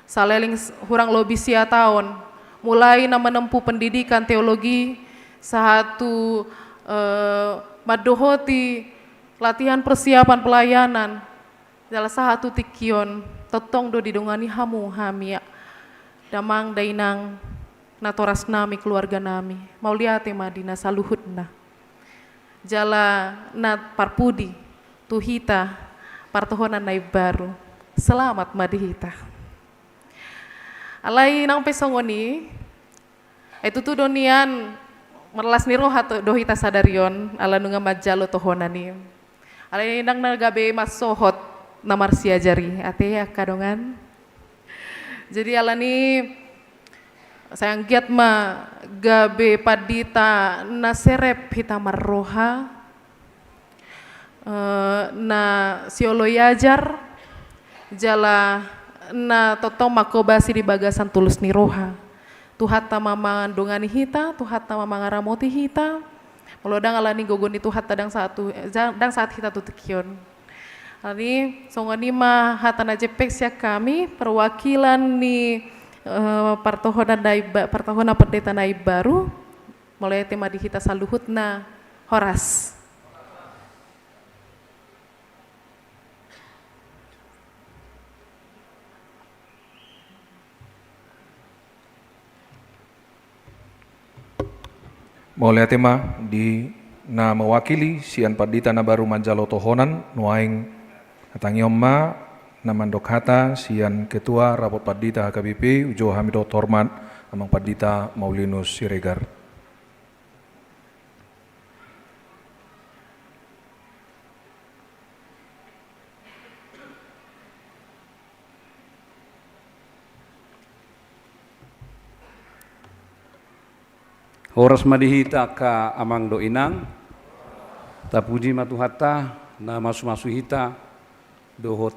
Saleleng s-, hurang lobi sia taon, mulai na menempuh pendidikan teologi, sahat tu, eh, mandohoti latihan persiapan pelayanan, jala sahat tu tingki on, tongtong do didongani hamu hami, damang dainang, natoras nami, keluarga nami, mauliate ma di na saluhutna. Jala na parpudi tu hita partohonan na imbaru. Selamat ma di hita. Alai nang pe songon i, ai tutu do nian marlas ni roha tu, do hita sadari on, ala nunga manjalo tohonan i. Alai ndang na gabe mansohot na marsiajar i, ate angka dongan. Jadi alani sai anggiat ma gabe pandita na serep hita marroha, eh, na sioloi ajar, Jala na tongtong mangkobasi di bagasan tulus ni roha. Tuhanta ma mandongani hita, Tuhanta ma mangaramoti hita. Molo ndang ala ni gogo ni Tuhanta, ndang sahat tu, ndang sahat hita tu tingki on. Jadi songon i ma hata na jempek sian hami, perwakilan ni, eh, partohonan na imba-, partohonan pandita na imbaru. Mauliate ma di hita saluhutna. Horas. Mauliate ma di na mewakili sian pandita na baru manjalo tohonan. Nuaeng hatangihon ma na mandok hata sian Ketua Rapot Pandita H K B P, uju hami dohot hormat, Amang Pandita Maulinus Siregar. Horas ma di hita angka amang dohot inang. Tapuji ma Tuhanta na mamasu-masu hita dohot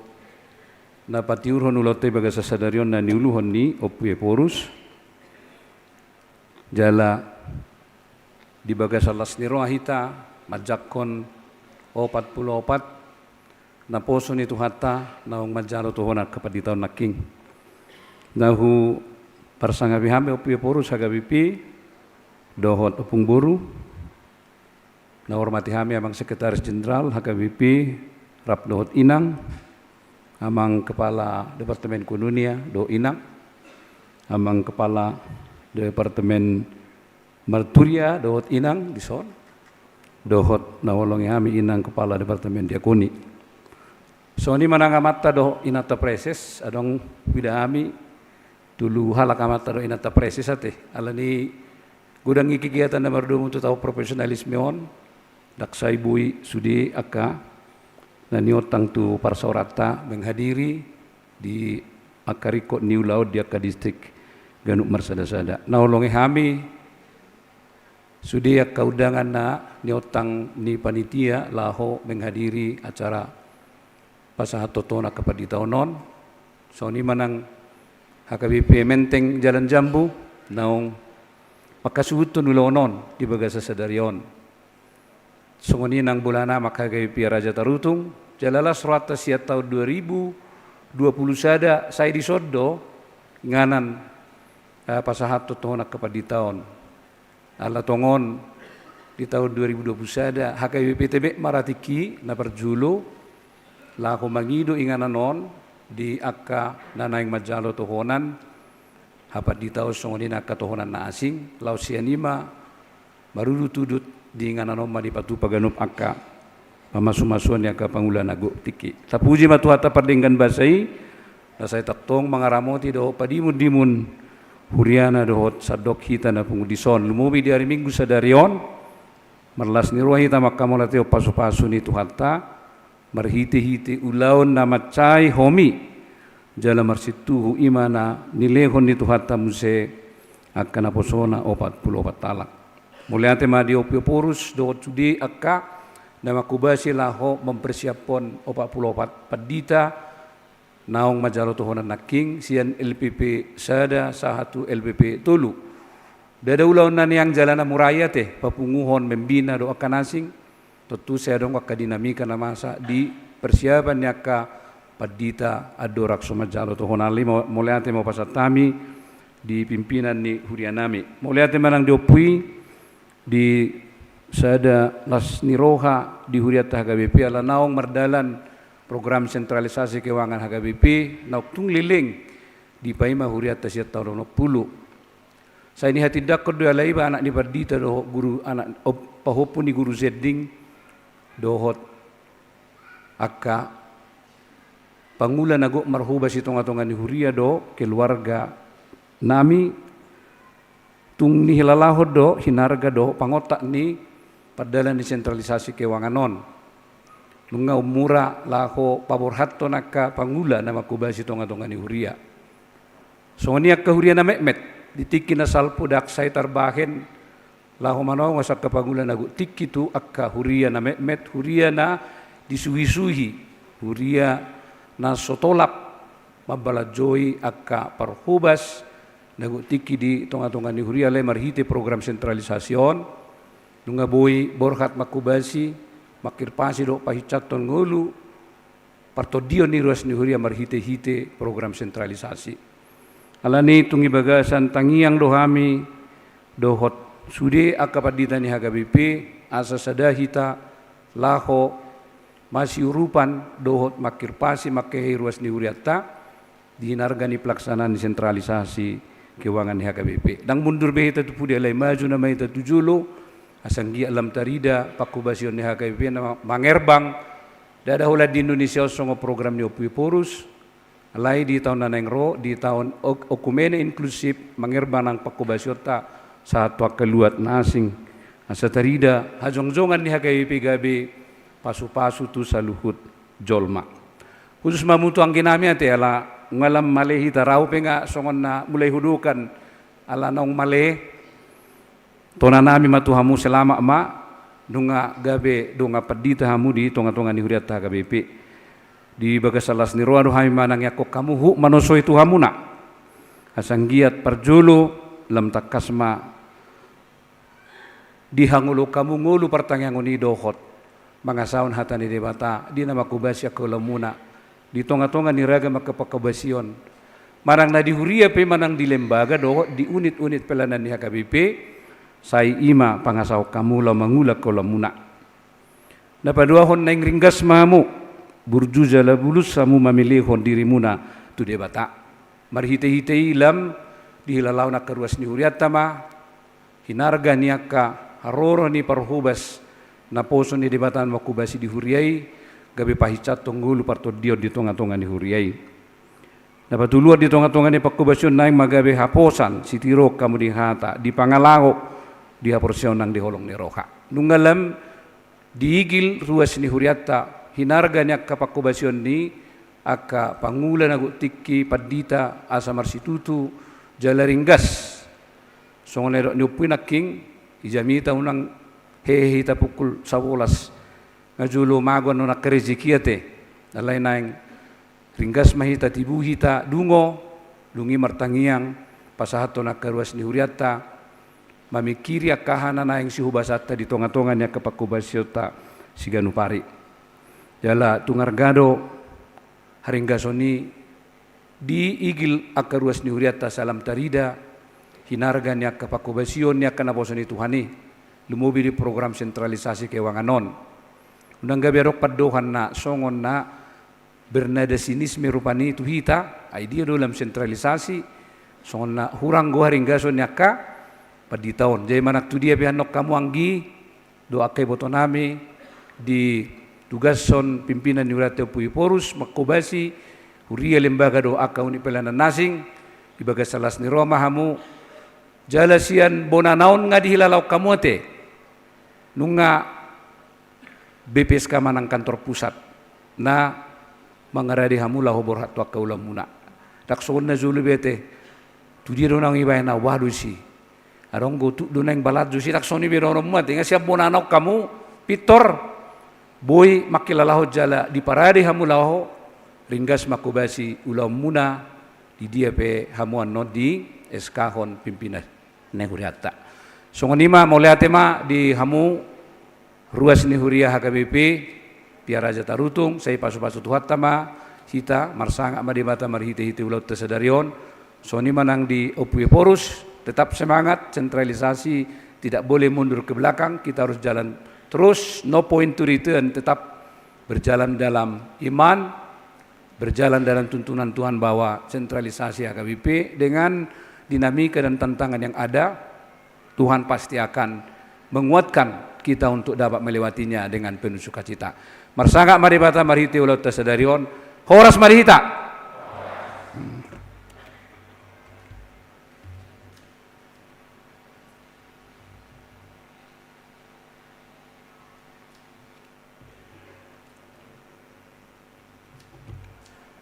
na patiurhon ulaonta di bagasan sadari on na niuluhon ni Ompu Ephorus. Jala di bagasan las ni roha hita manjangkon opat pulu opat naposo ni Tuhanta naung manjalo tohonan angka pandita on nangkin. Na huparsangapi hami Ompu Ephorus H K B P dohot ompung boru. Na huhormati hami Amang Sekretaris Jenderal H K B P rap dohot inang, Amang Kepala Departemen Koinonia dohot inang, Amang Kepala Departemen Marturia dohot inang dison, dohot na huolongi hami inang Kepala Departemen Diakoni. Songon i ma nang amanta dohot inanta praeses, adong huida hami tolu halak amanta dohot inanta praeses ate. Alani godang i kegiatan na mardomu tu taon profesionalisme on, ndang sai boi sude angka na niontang tu parsaoranta menghadiri di angka ringkot ni ulaon di angka distrik ganup marsada-sada. Na huolongi hami sude angka undangan na niontang ni panitia laho menghadiri acara pasahathon tohonan angka pandita on. Songon i ma nang H K B P Menteng Jalan Jambu naung manghasuhuthon ulaon on di bagasan sadari on. Songon i nang bolana Amang H K B P Raja Tarutung, jala las rohanta sian taon dua ribu dua pulu sada sai dison do inganan, eh, pasahathon tohonan angka pandita on. Ala tongon di taon dua ribu dua pulu sada H K B P Tebet ma ra tingki na parjolo laho mangido inganan on di angka na naeng manjalo tohonan hapanditaon, songon i nang angka tohonan na asing, laos sian i ma marudut-udut di inganan on ma dipatupa ganup angka pamasu-masuon ni angka pangula na gok tingki. Tapuji ma Tuhanta pardenggan basa i, na sai tongtong mangaramoti dohot padimun-dimun huriana dohot sandok hita na pungu dison. Lumobi di ari Minggu sadari on, marlas ni roha hita manghamauliatehon pasu-pasu ni Tuhanta, marhite-hite ulaon na mansai homi, jala marsintuhu i ma na nilehon ni Tuhanta muse angka naposona opat pulu opat halak. Mauliate ma di Ompu Ephorus dohot sude angka na manghobasi laho mempersiaphon opat pulu opat pandita naung manjalo tohonan nangkin sian L P P sada sahat tu L P P tolu. Ndada ulaon na niang jala na mura i ate, papunguhon, membina dohot angka na asing. Tontu sai adong angka dinamika na masa di persiapan ni angka pandita andorang so manjalo tohonan. Alai ma, mauliate ma hupasahat hami di pimpinan ni hurianami. Mauliate ma nang di ompu i di sada las ni roha di hurianta H K B P ala naung mardalan program sentralisasi keuangan H K B P naung tung leleng dipaima hurianta sian taon onom pulu. Sai nihatindangkon do i, alai iba anak ni pandita dohot guru, anak, op-, pahompu ni guru zending dohot angka pangula na gok marhobas di tonga-tonga ni huria dohot keluarga nami, tung nihilalahon do hinarga dohot pangontak ni pardalan ni sentralisasi keuangan on. Nunga ummura laho paborhathon angka pangula na manghobasi tonga-tonga ni huria. Songon i angka huria na metmet, di tingki na salpu ndang sai tarbahen laho manongos angka pangula na gok tingki tu angka huria na metmet, huria na disuhi-suhi, huria na so tolap mambalanjoi angka parhobas na gok tingki di tonga-tonga ni huria, alai marhite program sentralisasi on, nunga boi borhat manghobasi, manghirpasi dohot pahinsanhon ngolu partondion ni ruas ni huria marhite-hite program sentralisasi. Alani i tung di bagasan tangiang do hami dohot sude angka pandita ni H K B P, asa sada hita laho masiurupan dohot manghirpasi, mangkehe ruas ni hurianta di hinarga ni pelaksanaan ni sentralisasi keuangan ni H K B P. Ndang mundur be hita tu pudi, alai maju nama hita tu jolo, asa anggiat lam tarida panghobasion ni H K B P na mangerbang, ndada holan di Indonesia on songon program ni Ompu Ephorus, alai di taon na naeng ro, di taon ok-, oekumene inklusif, mangerbang nang panghobasionta sahat tu angka luat na asing, asa tarida hajongjongan ni H K B P gabe pasu-pasu tu saluhut jolma. Husus ma hamu tu anggi nami ate, ala nunga lam male hita, rau pe nga songon na mulai hudokan ala naung male. Tona nami ma tu hamu, selamat ma, nunga gabe dongan pandita hamu di tonga-tonga ni hurianta H K B P. Di bagasan las ni roha do hami manangiangkon hamu, huhut manosoi tu hamuna, asa anggiat parjolo lam tangkas ma dihangoluhon hamu ngolu partangiangon i dohot mangasahon hata ni Debata di na manghobasi angka ulaonmuna di tonga-tonga ni ragam angka panghobasion, manang na di huria pe manang di lembaga dohot di unit-unit pelayanan ni H K B P. Sai i ma pangasahon hamu laho mangula angka ulaonmuna. Na paduahon, naeng ringgas ma hamu, burju jala bulus hamu mamelehon dirimuna tu Debata. Marhite-hite i lam dihilalahon angka ruas ni hurianta ma hinarga ni angka haroro ni parhobas naposo ni Debata na manghobasi di huria i, gabe pahinsanhon ngolu partondion di tonga-tonga ni huria i. Na patoluhon, di tonga-tonga ni panghobasion naeng ma gabe haposan, sitiruon hamu di hata, di pangalaho, di haporseaon nang di holong ni roha. Nunga lam diigil ruas ni hurianta hinarga ni angka panghobasion ni angka pangula na gok tingki, pandita, asa marsitutu jala ringgas. Songon na nidok ni ompu i nangkin, di jamita unang hehe hita pukul sabolas, nga jolo mago annon angka rejeki ate. Alai naeng ringgas ma hita, tibu hita dungo, dung i martangiang pasahathon angka ruas ni hurianta, mamingkiri angka aha na naeng sihobasanta di tonga-tonga ni angka panghobasionta siganup ari. Jala tung arga do haringgason i diigil angka ruas ni hurianta asa lam tarida hinarga ni angka panghobasion ni angka naposo ni Tuhan i, lumobi di program sentralisasi keuangan on. Unang gabe adong pandohan na songon na bernada sinisme rupani tu hita, ai dia do lam sentralisasi, songon na hurang do haringgason ni angka pandita on. Jadi manang tu dia pe annon hamu anggi dohot angka iboto nami ditugashon pimpinan ni hurianta Ompu Ephorus manghobasi huria, lembaga dohot angka unit pelayanan na asing, di bagasan las ni roha ma hamu, jala sian bona na on nga dihilalahon hamu ate. Nunga B P S K manang kantor pusat na mangarade hamu laho borhat tu angka ulaonmuna. Ndang songon na jolo be ate, tu dia do naung ibaen au, bah do disi. Adong gotuk do naeng balanjo disi, ndang songon i be dohononmu ate. Nga sian bona na on hamu pintor boi manghilalahon jala diparade hamu laho ringgas manghobasi ulaonmuna di dia pe hamu annon dieskahon pimpinan ni hurianta. Songon i ma, mauliate ma di hamu ruas ni huria H K B P Piara Jatarutung, sai pasu-pasu Tuhanta ma hita, marsangap ma Debata marhite-hite ulaonta sadari on. Songon i ma nang di Ompu Ephorus, tetap semangat, sentralisasi tidak boleh mundur ke belakang, kita harus jalan terus, no point to return, tetap berjalan dalam iman, berjalan dalam tuntunan Tuhan bahwa sentralisasi H K B P dengan dinamika dan tantangan yang ada, Tuhan pasti akan menguatkan kita untuk dapat melewatinya dengan penuh sukacita. Marsangap ma Debata marhite ulaonta sadari on. Horas ma di hita.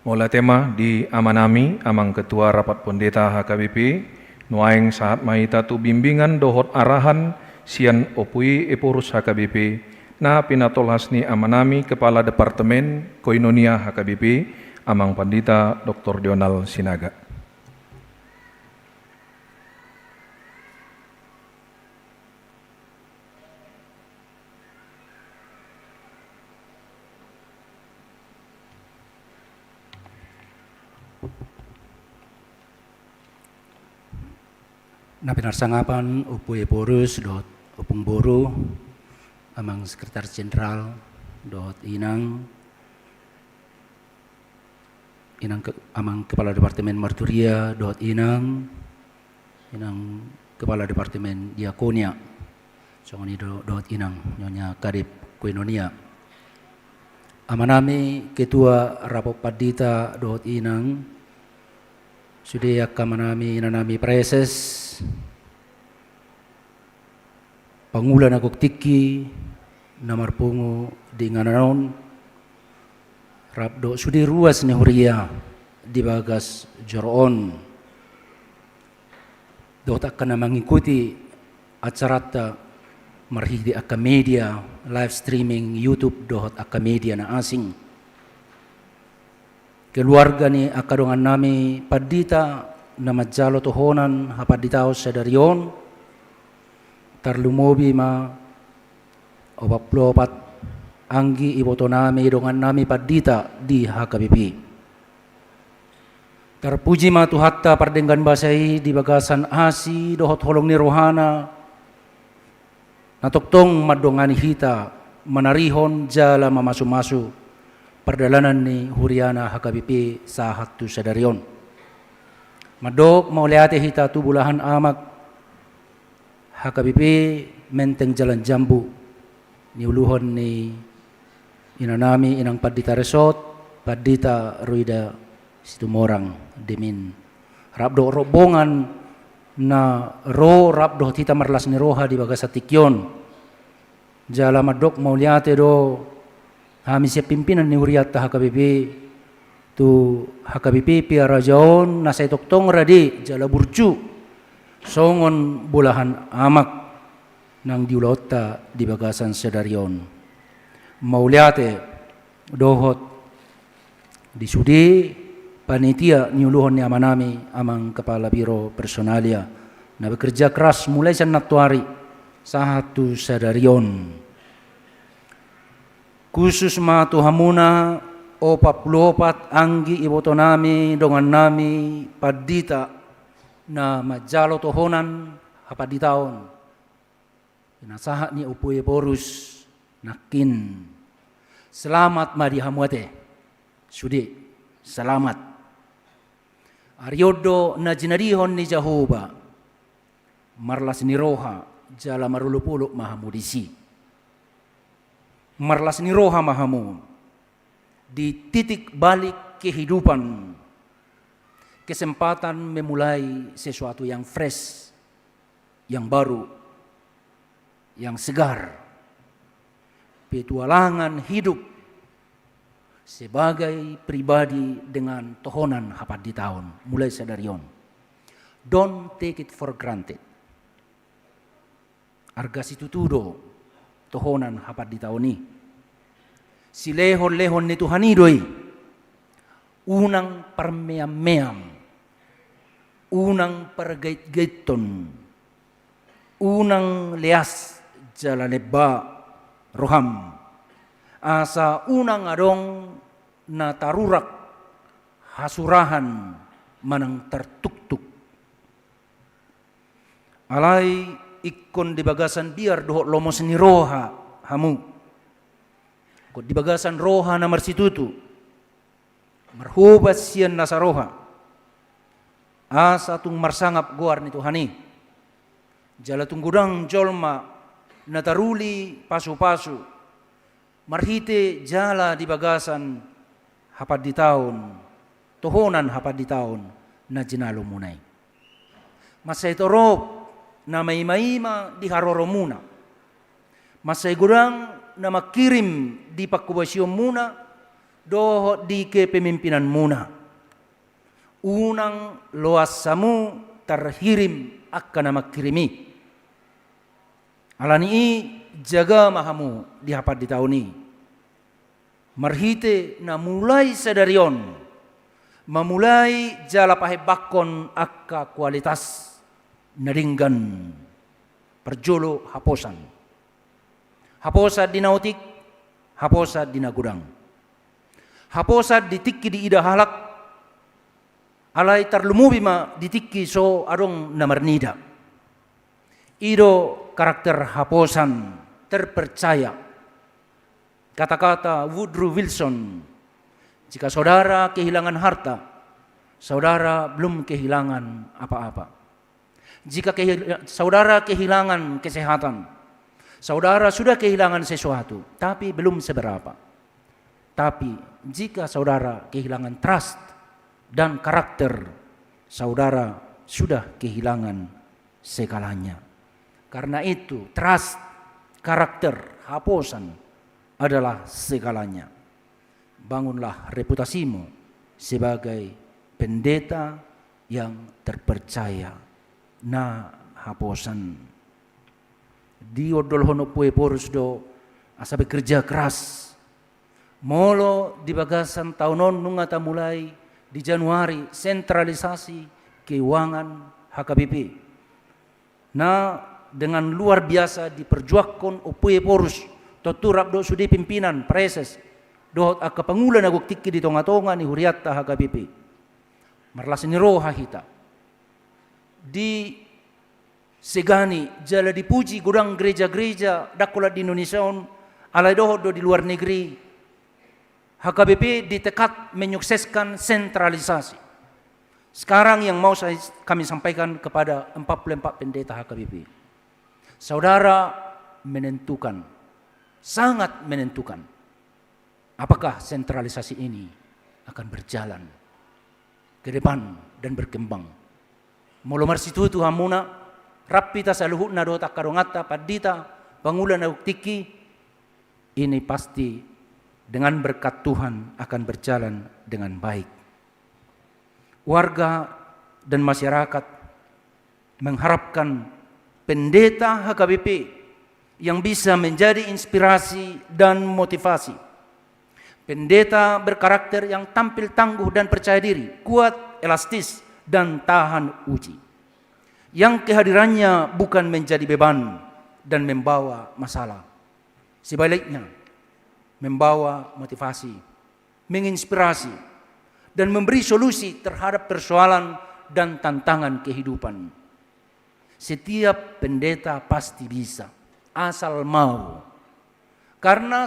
Mauliate ma di amanami, amang ketua rapat pendeta H K B P, nuaeng sahat ma hita tu bimbingan dohot arahan sian Ompu Ephorus H K B P, na pinatolhas ni amanami kepala departemen koinonia H K B P, Amang Pandita Doktor Donald Sinaga. Na pinarsangapan Ompu Ephorus dohot Ompung Boru, Amang Sekretaris Jenderal dohot Inang, Inang ke-, Amang Kepala Departemen Marturia dohot Inang, Inang Kepala Departemen Diakonia, songon i do-, dohot Inang Nyonya Kadep Koinonia. Amanami Ketua Rapot Pandita dohot Inang, sude angka amanami, inanami praeses, pangula na gok tingki na marpungu di inganan on, rap dohot sude ruas ni huria di bagas joro on, dohot angka na mangikuti acaranta marhite angka media live streaming YouTube dohot angka media na asing. Keluarga ni angka dongannami pandita na manjalo tohonan hapanditaon sadari on, tarlumobi ma opat pulu opat anggi ibotonami dongannami pandita di H K B P. Tarpuji ma Tuhanta pardenggan basa i di bagasan asi dohot holong ni rohana, na tongtong mandongani hita manarihon jala mamasumasu pardalanan ni huriana H K B P sahat tu sadari on. Mandok mauliate hita tu bulahan amak H K B P Menteng Jalan Jambu, niuluhon ni inanami Inang Pandita Resot, Pandita Roida Situmorang Demin, rap dohot rombongan na ro rap dohot hita marlas ni roha di bagasan tingki on. Jala mandok mauliate do hami sian pimpinan ni hurianta H K B P tu H K B P Piara Raja on na sai tongtong rade jala burju songon bulahan amak nang di ulaonta di bagasan sadari on. Mauliate dohot di sude panitia niuluhon ni amanami Amang Kepala Biro Personalia na bekerja keras mulai sian nantoari sahat tu sadari on. Khusus ma tu hamuna opat pulu opat anggi ibotonami dongannami pandita na manjalo tohonan hapanditaon. Pinasahat ni Ompu Ephorus nangkin. Selamat ma di hamu ate. Sude, selamat. Ari on do na jinadihon ni Jahowa, marlas ni roha jala marolopolop ma hamu disi. Marlas ni roha ma hamu di titik balik kehidupan, kesempatan memulai sesuatu yang fresh, yang baru, yang segar. Petualangan hidup sebagai pribadi dengan tohonan hapanditaon mulai sadari on. Don't take it for granted. Arga situtu do tohonan hapanditaon i. Silehonlehon ni Tuhan i do i. Unang parmeammeam, unang pargaitgaithon, unang leas jala lemba roham, asa unang adong na tarurak hasurahan manang tartuktuk. Alai ingkon di bagasan biar dohot lomos ni roha hamu, ingkon di bagasan roha na marsitutu, marhobas sian nasa roha, asa tung marsangap goar ni Tuhan i. Jala tung godang jolma na taruli pasupasu marhite jala di bagasan hapanditaon, tohonan hapanditaon na jinalomuna i. Mansai torop na maimaima di haroromuna. Mansai godang na mangkirim di panghobasionmuna dohot di kepemimpinanmuna. Unang loas hamu tarhirim angka na mangkirim i. Alani i jaga ma hamu di hapanditaon i. Marhite na mulai sadari on Mamulai jala pahembangkon angka kualitas na denggan. Parjolo haposan. Haposan di na otik, haposan di na godang. Haposan di tingki diida halak, alai tarlumobi ma di tingki so adong na marnida. I do karakter haposan terpercaya. Kata-kata Woodrow Wilson, "Jika saudara kehilangan harta, saudara belum kehilangan apa-apa. Jika kehi-, saudara kehilangan kesehatan, saudara sudah kehilangan sesuatu, tapi belum seberapa. Tapi jika saudara kehilangan trust dan karakter, saudara sudah kehilangan segalanya." Karena itu, trust, karakter, haposan adalah segalanya. Bangunlah reputasimu sebagai pendeta yang terpercaya, na haposan. Diondolhon Ompu Ephorus do asa bekerja keras. Molo di bagasan taon on nunga tamulai di Januari sentralisasi keuangan H K B P. Na dengan luar biasa diperjuangkon Ompu Ephorus, tontu rap dohot sude pimpinan, praeses, dohot angka pangula na gok tingki di tonga-tonga ni hurianta H K B P. Marlas ni roha hita. Disegani jala dipuji godang gereja-gereja ndang holan di Indonesia on, alai dohot do di luar negeri. H K B P ditekad menyukseskan sentralisasi. Sekarang yang mau saya, kami sampaikan kepada empat puluh empat pendeta H K B P. Saudara menentukan, sangat menentukan, apakah sentralisasi ini akan berjalan ke depan dan berkembang. Molo marsitutu hamuna, rap hita saluhutna dohot angka donganta, pandita, pangula na gok tingki, ini pasti dengan berkat Tuhan akan berjalan dengan baik. Warga dan masyarakat mengharapkan pendeta H K B P yang bisa menjadi inspirasi dan motivasi. Pendeta berkarakter yang tampil tangguh dan percaya diri, kuat, elastis, dan tahan uji. Yang kehadirannya bukan menjadi beban dan membawa masalah. Sebaliknya, membawa motivasi, menginspirasi, dan memberi solusi terhadap persoalan dan tantangan kehidupan. Setiap pendeta pasti bisa, asal mau. Karena